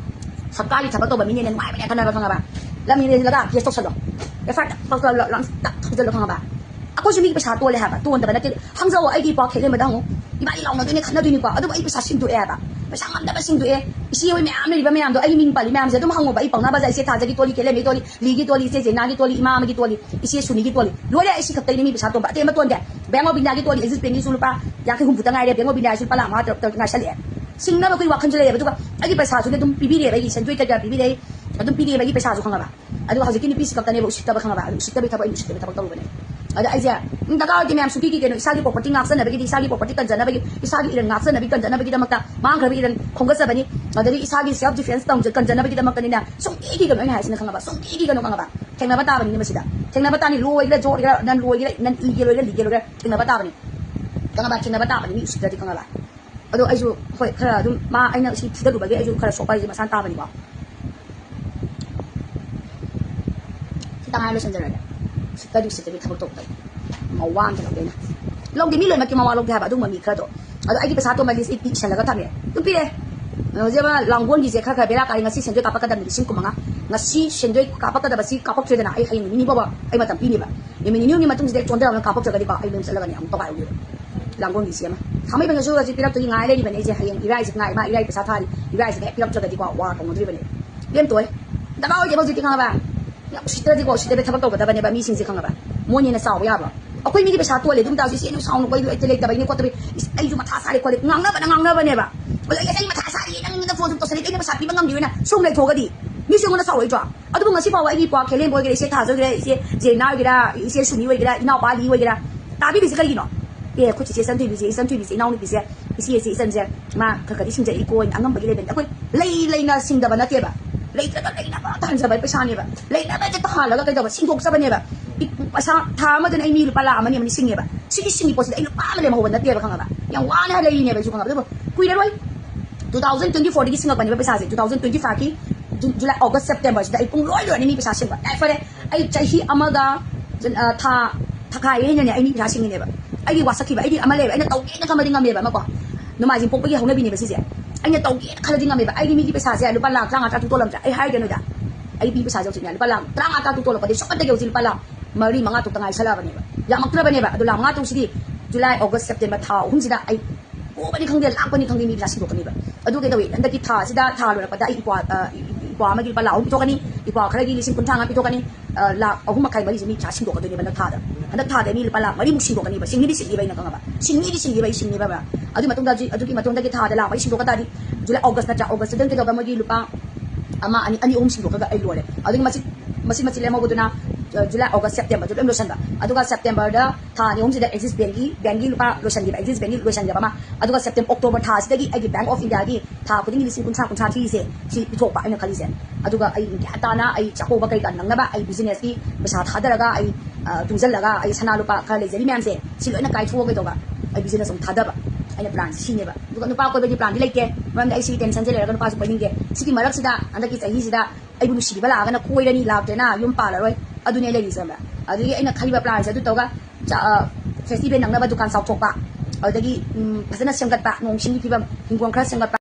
ꯁꯔꯀꯥꯔꯒꯤ ꯊꯕꯛ ꯇꯧꯕ ꯃꯤꯅꯦꯅ ꯅꯨꯡꯉꯥꯏꯕꯅꯦ ꯈꯟꯅꯕ ꯈꯪꯉꯕ? ꯂꯝ ꯍꯦꯟꯖꯤꯜꯂꯒ ꯀꯦꯁ ꯇꯧꯁꯜꯂꯣ, ꯑꯦꯐ ꯑꯥꯏ ꯑꯥꯔ ꯇꯧꯁꯜꯂꯣ, ꯂꯪ ꯇꯛ ꯊꯧꯖꯜꯂꯣ ꯈꯪꯉꯕ? ꯑꯩꯈꯣꯏꯁꯨ ꯃꯤꯒꯤ ꯄꯩꯁꯥ ꯇꯣꯜꯂꯦ ꯍꯥꯏꯕ, ꯇꯣꯟꯗꯕ ꯅꯠꯇꯦ꯫ ꯍꯪꯖꯧꯑꯣ, ꯑꯩꯒꯤ ꯏꯄ꯭ꯋꯥ ꯈꯦꯛꯂꯦꯝꯕꯗ ꯍꯪꯉꯨ, ꯏꯕꯥꯅꯤ ꯂꯥꯎꯅꯗꯣꯏꯅꯦ, ꯈꯠꯅꯗꯣꯏꯅꯤꯀꯣ, ꯑꯗꯨꯕꯨ ꯑꯩ ꯄꯩꯁꯥ ꯁꯤꯡꯗꯣꯛꯑꯦ ꯍꯥꯏꯕ, ꯄꯩꯁꯥ ꯉꯝꯗꯕ ꯁꯤꯡꯗꯣꯛꯑꯦ꯫ ꯏꯆꯦ ꯍꯣꯏ ꯃꯌꯥꯝ ꯂꯩꯔꯤꯕ ꯃꯌꯥꯝꯗꯣ, ꯑꯩꯒꯤ ꯃꯤꯡ ꯄꯜꯂꯤ ꯃꯌꯥꯝꯁꯦ ꯑꯗꯨꯝ ꯍꯪꯉꯣꯕ, ꯑꯩ ꯄꯥꯎꯅꯥ ꯕꯖꯥꯔ, ꯏꯆꯦ ꯊꯥꯖꯒꯤ ꯇꯣꯜꯂꯤ, ꯈꯦꯛꯂꯦꯝꯕꯒꯤ ꯇꯣꯜꯂꯤ, ꯂꯤꯒꯤ ꯇꯣꯜꯂꯤ, ꯏꯆꯦ ꯖꯦꯅꯥꯒꯤ ꯇꯣꯜꯂꯤ, ꯏꯃꯥ ꯑꯃꯒꯤ ꯇꯣꯜꯂꯤ, ꯏꯆꯦ ꯁꯨꯅꯤꯒꯤ ꯇꯣꯜꯂꯤ, ꯂꯣꯏꯔꯦ꯫ ꯑꯩ ꯁꯤ ꯈꯛꯇꯩꯅꯦ ꯃꯤ ꯄꯩꯁꯥ ꯇꯣꯟꯕ, ꯑꯇꯩ ꯑꯃ ꯇꯣꯟꯗꯦ꯫ ꯕꯦꯡ ꯑꯣꯐ ꯏꯟꯗꯤꯌꯥꯒꯤ ꯇꯣꯜꯂꯤ, ꯑꯦꯛꯖꯤꯁ ꯕꯦꯡꯒꯤꯁꯨ ꯂꯨꯄꯥ ꯌꯥꯡꯈꯩ ꯍꯨꯝꯐꯨꯇ ꯉꯥꯏꯔꯦ, ꯕꯦꯡ ꯑꯣꯐ ꯏꯟꯗꯤꯌꯥꯁꯨ ꯂꯨꯄꯥ ꯂꯥꯛ ꯃꯉꯥ ꯇꯔꯨꯛ ꯇꯔꯨꯛ ꯉꯥꯏꯁꯜꯂꯛꯑꯦ꯫ ꯁꯤꯡꯅꯕ ꯑꯩꯈꯣꯏ ꯋꯥꯈꯜꯁꯨ ꯂꯩꯌꯦꯕ, ꯑꯗꯨꯒ ꯑꯩꯒꯤ ꯄꯩꯁꯥꯁꯨꯅꯦ ꯑꯗꯨꯝ ꯄꯤꯕꯤꯔꯦꯕ, ꯑꯩꯒꯤ ꯁꯦꯟꯗꯣꯏ ꯀꯩꯀꯥ ꯄꯤꯕꯤꯔꯦ, ꯑꯗꯨꯝ ꯄꯤꯔꯦꯕ ꯑꯩꯒꯤ ꯄꯩꯁꯥꯁꯨ ꯈꯪꯉꯕ꯫ ꯑꯗꯨꯒ ꯍꯧꯖꯤꯛꯀꯤ ꯅꯨꯄꯤꯁꯤ ꯈꯛꯇꯅꯦꯕ ꯎꯁꯤꯠꯇꯕ ꯈꯪꯉꯕ, ꯑꯗꯨ ꯎꯁꯤꯠꯇꯕꯒꯤ ꯊꯕꯛ, ꯑꯩꯅ ꯎꯁꯤꯠꯇꯕꯒꯤ ꯊꯕꯛ ꯇꯧꯔꯨꯕꯅꯦ꯫ ꯑꯗ ꯑꯩꯁꯦ ꯎꯝ, ꯗꯔꯀꯥꯔ ꯑꯣꯏꯗꯦ ꯃꯌꯥꯝ, ꯁꯨꯡꯀꯤ ꯀꯤꯒꯅꯨ, ꯏꯁꯥꯒꯤ ꯄ꯭ꯔꯣꯄꯔꯇꯤ ꯉꯥꯛꯆꯅꯕꯒꯤꯗꯤ, ꯏꯁꯥꯒꯤ ꯄ꯭ꯔꯣꯄꯔꯇꯤ ꯀꯟꯖꯅꯕꯒꯤ, ꯏꯁꯥꯒꯤ ꯏꯔꯟ ꯉꯥꯛꯆꯅꯕꯒꯤ, ꯀꯟꯖꯅꯕꯒꯤꯗꯃꯛꯇ ꯃꯥꯡꯈ꯭ꯔꯕ ꯏꯔꯟ ꯈꯣꯝꯒꯠꯆꯕꯅꯤ꯫ ꯑꯗꯒꯤ ꯏꯁꯥꯒꯤ ꯁꯦꯜꯐ ꯗꯤꯐꯦꯟꯁ ꯇꯧꯖ-, ꯀꯟꯖꯅꯕꯒꯤꯗꯃꯛꯇꯅꯤꯅ ꯁꯨꯡꯀꯤ ꯀꯤꯒꯅꯨ, ꯑꯩꯅ ꯍꯥꯏꯁꯤꯅ ꯈꯪꯉꯕ, ꯁꯨꯡꯀꯤ ꯀꯤꯒꯅꯨ ꯈꯪꯉꯕ꯫ ꯊꯦꯡꯅꯕ ꯇꯥꯕꯅꯤꯅꯦ ꯃꯁꯤꯗ, ꯊꯦꯡꯅꯕ ꯇꯥꯅꯤ꯫ ꯂꯣꯏꯒꯦꯔꯥ, ꯖꯣꯠꯒꯦꯔꯥ, ꯅꯟ ꯂꯣꯏꯒꯦꯔꯥ, ꯅꯟ ꯏꯒꯦ ꯂꯣꯏꯒꯦꯔꯥ, ꯂꯤꯒꯦ ꯂꯣꯏꯒꯦꯔꯥ, ꯊꯦꯡꯅꯕ ꯇꯥꯕꯅꯤ ꯈꯪꯉꯕ, ꯊꯦꯡꯅꯕ ꯇꯥꯕꯅꯤ ꯃꯤ ꯎꯁꯤꯠꯇ꯭ꯔꯗꯤ ꯈꯪꯉꯕ꯫ ꯑꯗꯣ ꯑꯩꯁꯨ ꯍꯣꯏ ꯈꯔ ꯑꯗꯨꯝ ꯃꯥ, ꯑꯩꯅ ꯁꯤ ꯐꯨꯗꯠꯂꯨꯕꯒꯤ ꯑꯩꯁꯨ ꯈꯔ ꯁꯣꯛꯄ ꯍꯥꯏꯁꯦ ꯃꯁꯥꯅ ꯇꯥꯕꯅꯤꯀꯣ꯫ ꯈꯤꯇꯪ ꯍꯥꯏꯔ ꯂꯣꯏꯁꯤꯟꯖꯔꯒꯦ꯫ ꯎꯁꯤꯠꯇꯕꯤ ꯎꯁꯤꯠꯇꯕꯤ ꯊꯕꯛ ꯇꯧꯕꯗꯣ ꯃꯋꯥ ꯑꯝꯇ ꯂꯧꯗꯦ ꯑꯩꯅ꯫ ꯂꯧꯗꯦ, ꯃꯤ ꯂꯣꯏꯅꯃꯛꯀꯤ ꯃꯋꯥ ꯂꯧꯗꯦ ꯍꯥꯏꯕ ꯑꯗꯨꯒꯨꯝꯕ ꯃꯤ ꯈꯔꯗꯣ꯫ ꯑꯗꯣ ꯑꯩꯒꯤ ꯄꯩꯁꯥ ꯇꯣꯟꯕ ꯂꯤꯁ ꯑꯩ ꯏꯁꯜꯂꯒ ꯊꯝꯃꯦ꯫ ꯑꯗꯨꯝ ꯄꯤꯔꯦ꯫ ꯍꯧꯖꯤꯛ ꯑꯃ ꯂꯥꯡꯒꯣꯜꯒꯤꯁꯦ ꯈꯔ ꯈꯔ ꯕꯦꯔꯥ ꯀꯥꯔꯦ꯫ ꯉꯁꯤ ꯁꯦꯟꯗꯣꯏ ꯀꯥꯞꯄꯛꯀꯗꯕꯅꯤ ꯂꯤꯁꯤꯡ ꯀꯨꯟ ꯃꯉꯥ꯫ ꯉꯁꯤ ꯁꯦꯟꯗꯣꯏ ꯀꯥꯞꯄꯛꯀꯗꯕꯁꯤ ꯀꯥꯞꯄꯛꯇ꯭ꯔꯦꯗꯅ, ꯑꯩ ꯍꯌꯦꯡ ꯅꯨꯃꯤꯠ ꯅꯤꯅꯤ ꯐꯥꯎꯕ ꯑꯩ ꯃꯇꯝ ꯄꯤꯅꯦꯕ꯫ ꯅꯨꯃꯤꯠ ꯅꯤꯅꯤ ꯍꯨꯝꯅꯤ ꯃꯇꯨꯡꯁꯤꯗ ꯍꯦꯛ ꯆꯣꯟꯊꯔꯒ ꯀꯥꯞꯄꯛꯇ꯭ꯔꯒꯗꯤꯀꯣ, ꯑꯩ ꯃꯌꯨꯝ ꯆꯠꯂꯒꯅꯤ ꯑꯃꯨꯛ ꯇꯧꯈꯥꯏꯍꯧꯗꯣꯏꯕ꯫ ꯂꯥꯡꯒꯣꯜꯒꯤꯁꯤ ꯑꯃ꯫ ꯊꯥꯡꯃꯩꯕꯟꯗꯁꯨ ꯍꯧꯖꯤꯛ ꯄꯤꯔꯛꯇꯣꯏꯒꯤ ꯉꯥꯏ ꯂꯩꯔꯤꯕꯅꯦ ꯑꯩꯁꯦ꯫ ꯍꯌꯦꯡ ꯏꯔꯥꯏꯁꯦ ꯉꯥꯏ, ꯃꯥ ꯏꯔꯥꯏ ꯄꯩꯁꯥ ꯊꯥꯔꯤ꯫ ꯏꯔꯥꯏꯁꯦ ꯍꯦꯛ ꯄꯤꯔꯛꯇ꯭ꯔꯒꯗꯤꯀꯣ ꯋꯥꯔ ꯇꯧꯅꯗꯣꯔꯤꯕꯅꯦ꯫ ꯏꯕꯦꯝ ꯇꯣꯏ꯫ ꯗꯔꯀꯥꯔ ꯑꯣꯏꯗꯦꯕ ꯍꯧꯖꯤꯛꯇꯤ ꯈꯪꯉꯕ? ꯌꯥꯝ ꯎꯁꯤꯠꯇ꯭ꯔꯗꯤꯀꯣ, ꯎꯁꯤꯠꯇꯕ ꯊꯕꯛ ꯇꯧꯒꯗꯕꯅꯦꯕ ꯃꯤꯁꯤꯡꯁꯦ ꯈꯪꯉꯕ? ꯃꯣꯏꯅ ꯍꯦꯟꯅ ꯆꯥꯎꯕ ꯌꯥꯕ꯭ꯔꯣ? ꯑꯩꯈꯣꯏ ꯃꯤꯒꯤ ꯄꯩꯁꯥ ꯇꯣꯜꯂꯦ ꯑꯗꯨꯝ ꯇꯥꯔꯁꯨ, "ꯏꯆꯦ, ꯅꯪ ꯁꯥꯎꯅꯨꯀꯣ, ꯑꯩ ꯂꯩꯇꯕꯩꯅꯦ ꯈꯣꯠꯇꯕꯩ, ꯏꯁ, ꯑꯩꯁꯨ ꯃꯊꯥ ꯁꯥꯔꯦ ꯈꯣꯠꯂꯦ", ꯉꯥꯡꯅꯕꯅ ꯉꯥꯡꯅꯕꯅꯦꯕ꯫ ꯑꯗꯣ ꯑꯩ, "ꯑꯩ ꯃꯊꯥ ꯁꯥꯔꯤꯌꯦ, ꯅꯪꯅ ꯐꯣꯟ ꯁꯨꯝ ꯇꯧꯁꯜꯂꯛꯏ, ꯑꯩꯅ ꯄꯩꯁꯥ ꯄꯤꯕ ꯉꯝꯗ꯭ꯔꯤꯕꯅ", ꯁꯨꯝ ꯂꯩꯊꯣꯛꯑꯒꯗꯤ ꯃꯤꯁꯨ ꯑꯩꯉꯣꯟꯗ ꯁꯥꯎꯔꯛꯑꯣꯏꯗ꯭ꯔꯣ? ꯑꯗꯨꯕꯨ ꯉꯁꯤ ꯐꯥꯎꯕ ꯑꯩꯒꯤ ꯏꯄ꯭ꯋꯥ ꯈꯦꯂꯦꯝꯕ ꯑꯣꯏꯒꯦꯔꯥ, ꯏꯆꯦ ꯊꯥꯖ ꯑꯣꯏꯒꯦꯔꯥ, ꯏꯆꯦ ꯖꯦꯅꯥ ꯑꯣꯏꯒꯦꯔꯥ, ꯏꯆꯦ ꯁꯨꯅꯤ ꯑꯣꯏꯒꯦꯔꯥ, ꯏꯅꯥꯎꯄꯥ ꯑꯂꯤ ꯑꯣꯏꯒꯦꯔꯥ, ꯇꯥꯕꯤꯔꯤꯁꯦ ꯀꯔꯤꯒꯤꯅꯣ? ꯑꯦ, ꯑꯩꯈꯣꯏ ꯆꯤꯆꯦ ꯏꯆꯟꯊꯣꯏꯕꯤꯁꯦ, ꯏꯆꯟꯊꯣꯏꯕꯤꯁꯦ, ꯏꯅꯥꯎꯅꯨꯄꯤꯁꯦ, ꯏꯆꯦꯁꯦ, ꯏꯆꯟꯁꯦ, ꯃꯥ ꯈꯔ ꯈꯔꯗꯤ ꯁꯤꯡꯖꯔꯛꯏꯀꯣ, ꯑꯉꯝꯕꯒꯤ ꯂꯦꯕꯦꯜꯗ꯫ ꯑꯩꯈꯣꯏ ꯂꯩ ꯂꯩꯅ ꯁꯤꯡꯗꯕ ꯅꯠꯇꯦꯕ꯫ ꯂꯩꯇ꯭ꯔꯒ ꯂꯩꯅꯕ ꯇꯥꯟꯖꯕ ꯄꯩꯁꯥꯅꯦꯕ꯫ ꯂꯩꯅꯕꯁꯦ ꯇꯥꯜꯂꯒ ꯀꯩꯗꯧꯕ? ꯁꯤꯡꯗꯣꯛꯆꯕꯅꯦꯕ꯫ ꯏ-, ꯄꯩꯁꯥ ꯊꯥ ꯑꯃꯗꯅ ꯑꯩ ꯃꯤ ꯂꯨꯄꯥ ꯂꯥꯈ ꯑꯃ ꯑꯅꯤ ꯑꯃꯅꯤ ꯁꯤꯡꯉꯦꯕ꯫ ꯁꯤꯒꯤ ꯁꯤꯡꯉꯤ ꯄꯣꯠꯁꯤꯗ ꯑꯩ ꯂꯨꯄꯥ ꯑꯃ ꯂꯦꯝꯍꯧꯕ ꯅꯠꯇꯦꯕ, ꯈꯪꯉꯕ? ꯌꯥꯝ ꯋꯥꯅ ꯂꯩꯔꯤꯅꯦꯕ ꯑꯩꯁꯨ, ꯈꯪꯉꯕ? ꯑꯗꯨꯕꯨ ꯀꯨꯏꯔꯔꯣꯏ, two thousand twenty fourꯗꯒꯤ ꯁꯤꯡꯉꯛꯄꯅꯦꯕ ꯄꯩꯁꯥꯁꯦ꯫ Two thousand twenty fiveꯀꯤ June, July, August, Septemberꯁꯤꯗ ꯑꯩ ꯄꯨꯡ ꯂꯣꯏ ꯂꯣꯏꯔꯅꯤ ꯃꯤ ꯄꯩꯁꯥ ꯁꯤꯡꯕ꯫ ꯌꯥꯏ, ꯐꯔꯦ, ꯑꯩ ꯆꯍꯤ ꯑꯃꯒ ꯖꯨꯟ-, ꯑ, ꯊꯥ ꯊꯈꯥꯏ ꯍꯦꯟꯅꯅꯦ ꯑꯩ ꯃꯤ ꯄꯩꯁꯥ ꯁꯤꯡꯉꯤꯅꯦꯕ꯫ ꯑꯩꯒꯤ ꯋꯥꯁꯛꯈꯤꯕ, ꯑꯩꯗꯤ ꯑꯃ ꯂꯩꯕ, ꯑꯩꯅ ꯇꯧꯒꯦꯅ ꯈꯟꯕꯗꯤ ꯉꯝꯃꯦꯕ ꯑꯃꯀꯣ꯫ ꯅꯣꯡꯃꯥꯏꯖꯤꯡ ꯄꯣꯛꯄꯒꯤ ꯍꯧꯅꯕꯤꯅꯦꯕ ꯁꯤꯁꯦ꯫ ꯑꯩꯅ ꯇꯧꯒꯦꯅ ꯈꯜꯂꯗꯤ ꯉꯝꯃꯦꯕ꯫ ꯑꯩꯒꯤ ꯃꯤꯒꯤ ꯄꯩꯁꯥꯁꯦ ꯂꯨꯄꯥ ꯂꯥꯈ ꯇꯔꯥꯃꯉꯥ, ꯇꯔꯥ ꯇꯔꯨꯛ ꯇꯣꯜꯂꯝꯗ꯭ꯔꯥ? ꯑꯩ ꯍꯥꯏꯗꯦ ꯅꯣꯏꯗ꯫ ꯑꯩ ꯃꯤ ꯄꯩꯁꯥꯁꯦ ꯍꯧꯖꯤꯛꯅꯦ ꯂꯨꯄꯥ ꯂꯥꯈ ꯇꯔꯥꯃꯉꯥ, ꯇꯔꯥ ꯇꯔꯨꯛ ꯇꯣꯜꯂꯛꯄꯗꯒꯤ ꯁꯨꯞꯅꯇꯒꯤ ꯍꯧꯖꯤꯛ ꯂꯨꯄꯥ ꯂꯥꯈ ꯃꯔꯤ, ꯃꯉꯥ ꯇꯔꯨꯛꯇ ꯉꯥꯏꯁꯜꯂꯛꯑꯕꯅꯦꯕ꯫ ꯌꯥꯝꯃꯛꯇ꯭ꯔꯕꯅꯦꯕ꯫ ꯑꯗꯣ ꯂꯥꯈ ꯃꯉꯥ ꯇꯔꯨꯛꯁꯤꯗꯤ July, August, September ꯊꯥ ꯑꯍꯨꯝꯁꯤꯗ ꯑꯩ ꯀꯣꯕꯅꯤ ꯈꯪꯗꯦ, ꯂꯥꯛꯄꯅꯤ ꯈꯪꯗꯦ, ꯃꯤ ꯄꯩꯁꯥ ꯁꯤꯡꯗꯣꯛꯀꯅꯦꯕ꯫ ꯑꯗꯨ ꯀꯩꯗꯧꯏ? ꯍꯟꯗꯛꯀꯤ ꯊꯥꯁꯤꯗ, ꯊꯥ ꯂꯣꯏꯔꯛꯄꯗ ꯑꯩ ꯏꯄ꯭ꯋꯥ, ꯑ, ꯏ-, ꯏ-, ꯏꯄ꯭ꯋꯥ ꯑꯃꯒꯤ ꯂꯨꯄꯥ ꯂꯥꯈ ꯑꯍꯨꯝ ꯄꯤꯊꯣꯛꯀꯅꯤ, ꯏꯄ꯭ꯋꯥ ꯈꯔꯒꯤ ꯂꯤꯁꯤꯡ ꯀꯨꯟꯊ꯭ꯔꯥ ꯃꯉꯥ ꯄꯤꯊꯣꯛꯀꯅꯤ, ꯑ, ꯂꯥꯈ ꯑꯍꯨꯝ ꯃꯈꯥꯏ ꯃꯔꯤꯁꯦ ꯃꯤ ꯄꯩꯁꯥ ꯁꯤꯡꯗꯣꯛꯀꯗꯣꯏꯅꯦꯕ ꯍꯟꯗꯛ ꯊꯥꯗ꯫ ꯍꯟꯗꯛ ꯊꯥꯗ ꯃꯤ ꯂꯨꯄꯥ ꯂꯥꯈ ꯃꯔꯤꯃꯨꯛ ꯁꯤꯡꯗꯣꯛꯀꯅꯦꯕ꯫ ꯁꯤꯡꯒꯤꯗꯤ ꯁꯤꯡꯒꯤꯕ ꯑꯩꯅ ꯈꯪꯉꯕ꯫ ꯁꯤꯡꯒꯤꯗꯤ ꯁꯤꯡꯒꯤꯕ ꯑꯩ ꯁꯤꯡꯒꯤꯕ ꯑꯃ꯫ ꯑꯗꯨꯒꯤ ꯃꯇꯨꯡꯗ ꯍꯧꯖꯤꯛ, ꯑꯗꯨꯒꯤ ꯃꯇꯨꯡꯗꯒꯤ ꯊꯥꯗ ꯂꯥꯈ ꯃꯔꯤ ꯁꯤꯡꯗꯣꯛꯄ ꯇꯥꯔꯗꯤ, July, August ꯅꯠꯇ꯭ꯔꯥ? Augustꯇ ꯑꯗꯨꯝ ꯀꯩꯗꯧꯕ? ꯃꯣꯏꯒꯤ ꯂꯨꯄꯥ ꯑꯃ, ꯑꯅꯤ, ꯑꯅꯤ, ꯑꯍꯨꯝ ꯁꯤꯡꯗꯣꯛꯈ꯭ꯔꯒ ꯑꯩ ꯂꯣꯏꯔꯦ꯫ ꯑꯗꯨꯒꯤ ꯃꯆꯤꯠ, ꯃꯆꯤꯠ, ꯃꯆꯤꯠ ꯂꯦꯝꯍꯧꯕꯗꯨꯅ, ꯑ, July, August, Septemberꯗꯨ ꯂꯣꯏ ꯂꯣꯏꯁꯟꯕ꯫ ꯑꯗꯨꯒ Septemberꯗ ꯊꯥ ꯑꯅꯤ ꯑꯍꯨꯝꯁꯤꯗ Axis Bankꯀꯤ, bankꯀꯤ ꯂꯨꯄꯥ ꯂꯣꯏꯁꯟꯈꯤꯕ, Axis Bankꯀꯤ ꯂꯣꯏꯁꯟꯈꯤꯕ ꯑꯃ꯫ ꯑꯗꯨꯒ September, October ꯊꯥꯁꯤꯗꯒꯤ ꯑꯩꯒꯤ Bank of Indiaꯒꯤ ꯊꯥ ꯈꯨꯗꯤꯡꯒꯤ ꯂꯤꯁꯤꯡ ꯀꯨꯟꯊ꯭ꯔꯥ, ꯀꯨꯟꯊ꯭ꯔꯥ ꯊꯤꯔꯤꯁꯦ, ꯁꯤ ꯄꯤꯊꯣꯛꯄ ꯑꯩꯅ ꯈꯜꯂꯤꯁꯦ꯫ ꯑꯗꯨꯒ ꯑꯩ ꯒ꯭ꯌꯥꯟ ꯇꯥꯅ ꯑꯩ ꯆꯥꯛꯀꯧꯕ ꯀꯩꯀꯥ ꯅꯪꯅꯕ ꯑꯩ businessꯀꯤ ꯄꯩꯁꯥ ꯊꯥꯗꯔꯒ ꯑꯩ, ꯑ, ꯇꯨꯡꯁꯤꯜꯂꯒ ꯑꯩ ꯁꯅꯥ ꯂꯨꯄꯥ ꯈꯔ ꯂꯩꯖꯔꯤ ꯃꯌꯥꯝꯁꯦ, ꯁꯤ ꯂꯣꯏꯅ ꯀꯥꯏꯊꯣꯛꯑꯒ ꯀꯩꯗꯧꯕ? ꯑꯩ business ꯑꯃꯨꯛ ꯊꯥꯗꯕ꯫ ꯑꯩꯅ planꯁꯦ ꯁꯤꯅꯦꯕ꯫ ꯑꯗꯨꯒ ꯅꯨꯄꯥ ꯀꯣꯏꯕꯒꯤ planꯗꯤ ꯂꯩꯇꯦ, ꯃꯔꯝꯗꯤ ꯑꯩ ꯁꯤꯒꯤ tensionꯁꯦ ꯂꯩꯔꯒ ꯅꯨꯄꯥꯁꯨ ꯀꯣꯏꯅꯤꯡꯗꯦ꯫ ꯁꯤꯒꯤ ꯃꯔꯛꯁꯤꯗ ꯍꯟꯗꯛꯀꯤ ꯆꯍꯤꯁꯤꯗ ꯑꯩꯕꯨ ꯅꯨꯡꯁꯤꯕꯤꯕ ꯂꯥꯛꯑꯒꯅ ꯀꯣꯏꯔꯅꯤ, ꯂꯥꯛꯇ꯭ꯔꯦꯅ ꯌꯨꯝ ꯄꯥꯜꯂꯔꯣꯏ꯫ ꯑꯗꯨꯅꯦ ꯂꯩꯔꯤꯁꯦ, ꯈꯪꯕ꯭ꯔꯥ? ꯑꯗꯨꯗꯒꯤ ꯑꯩꯅ ꯈꯜꯂꯤꯕ planꯁꯦ ꯑꯗꯨ ꯇꯧꯔꯒ ꯆ-, ꯑ, festival ꯅꯪꯅꯕ ꯗꯨꯀꯥꯟ ꯆꯥꯎꯊꯣꯛꯄ, ꯑꯗꯨꯗꯒꯤ, ꯎꯝ, ꯐꯖꯅ ꯁꯦꯝꯒꯠꯄ, ꯅꯣꯡ ꯏꯁꯤꯡꯒꯤ ꯐꯤꯕꯝ, ꯍꯤꯡꯒꯣꯜ ꯈꯔ ꯁꯦꯝꯒꯠꯄ꯫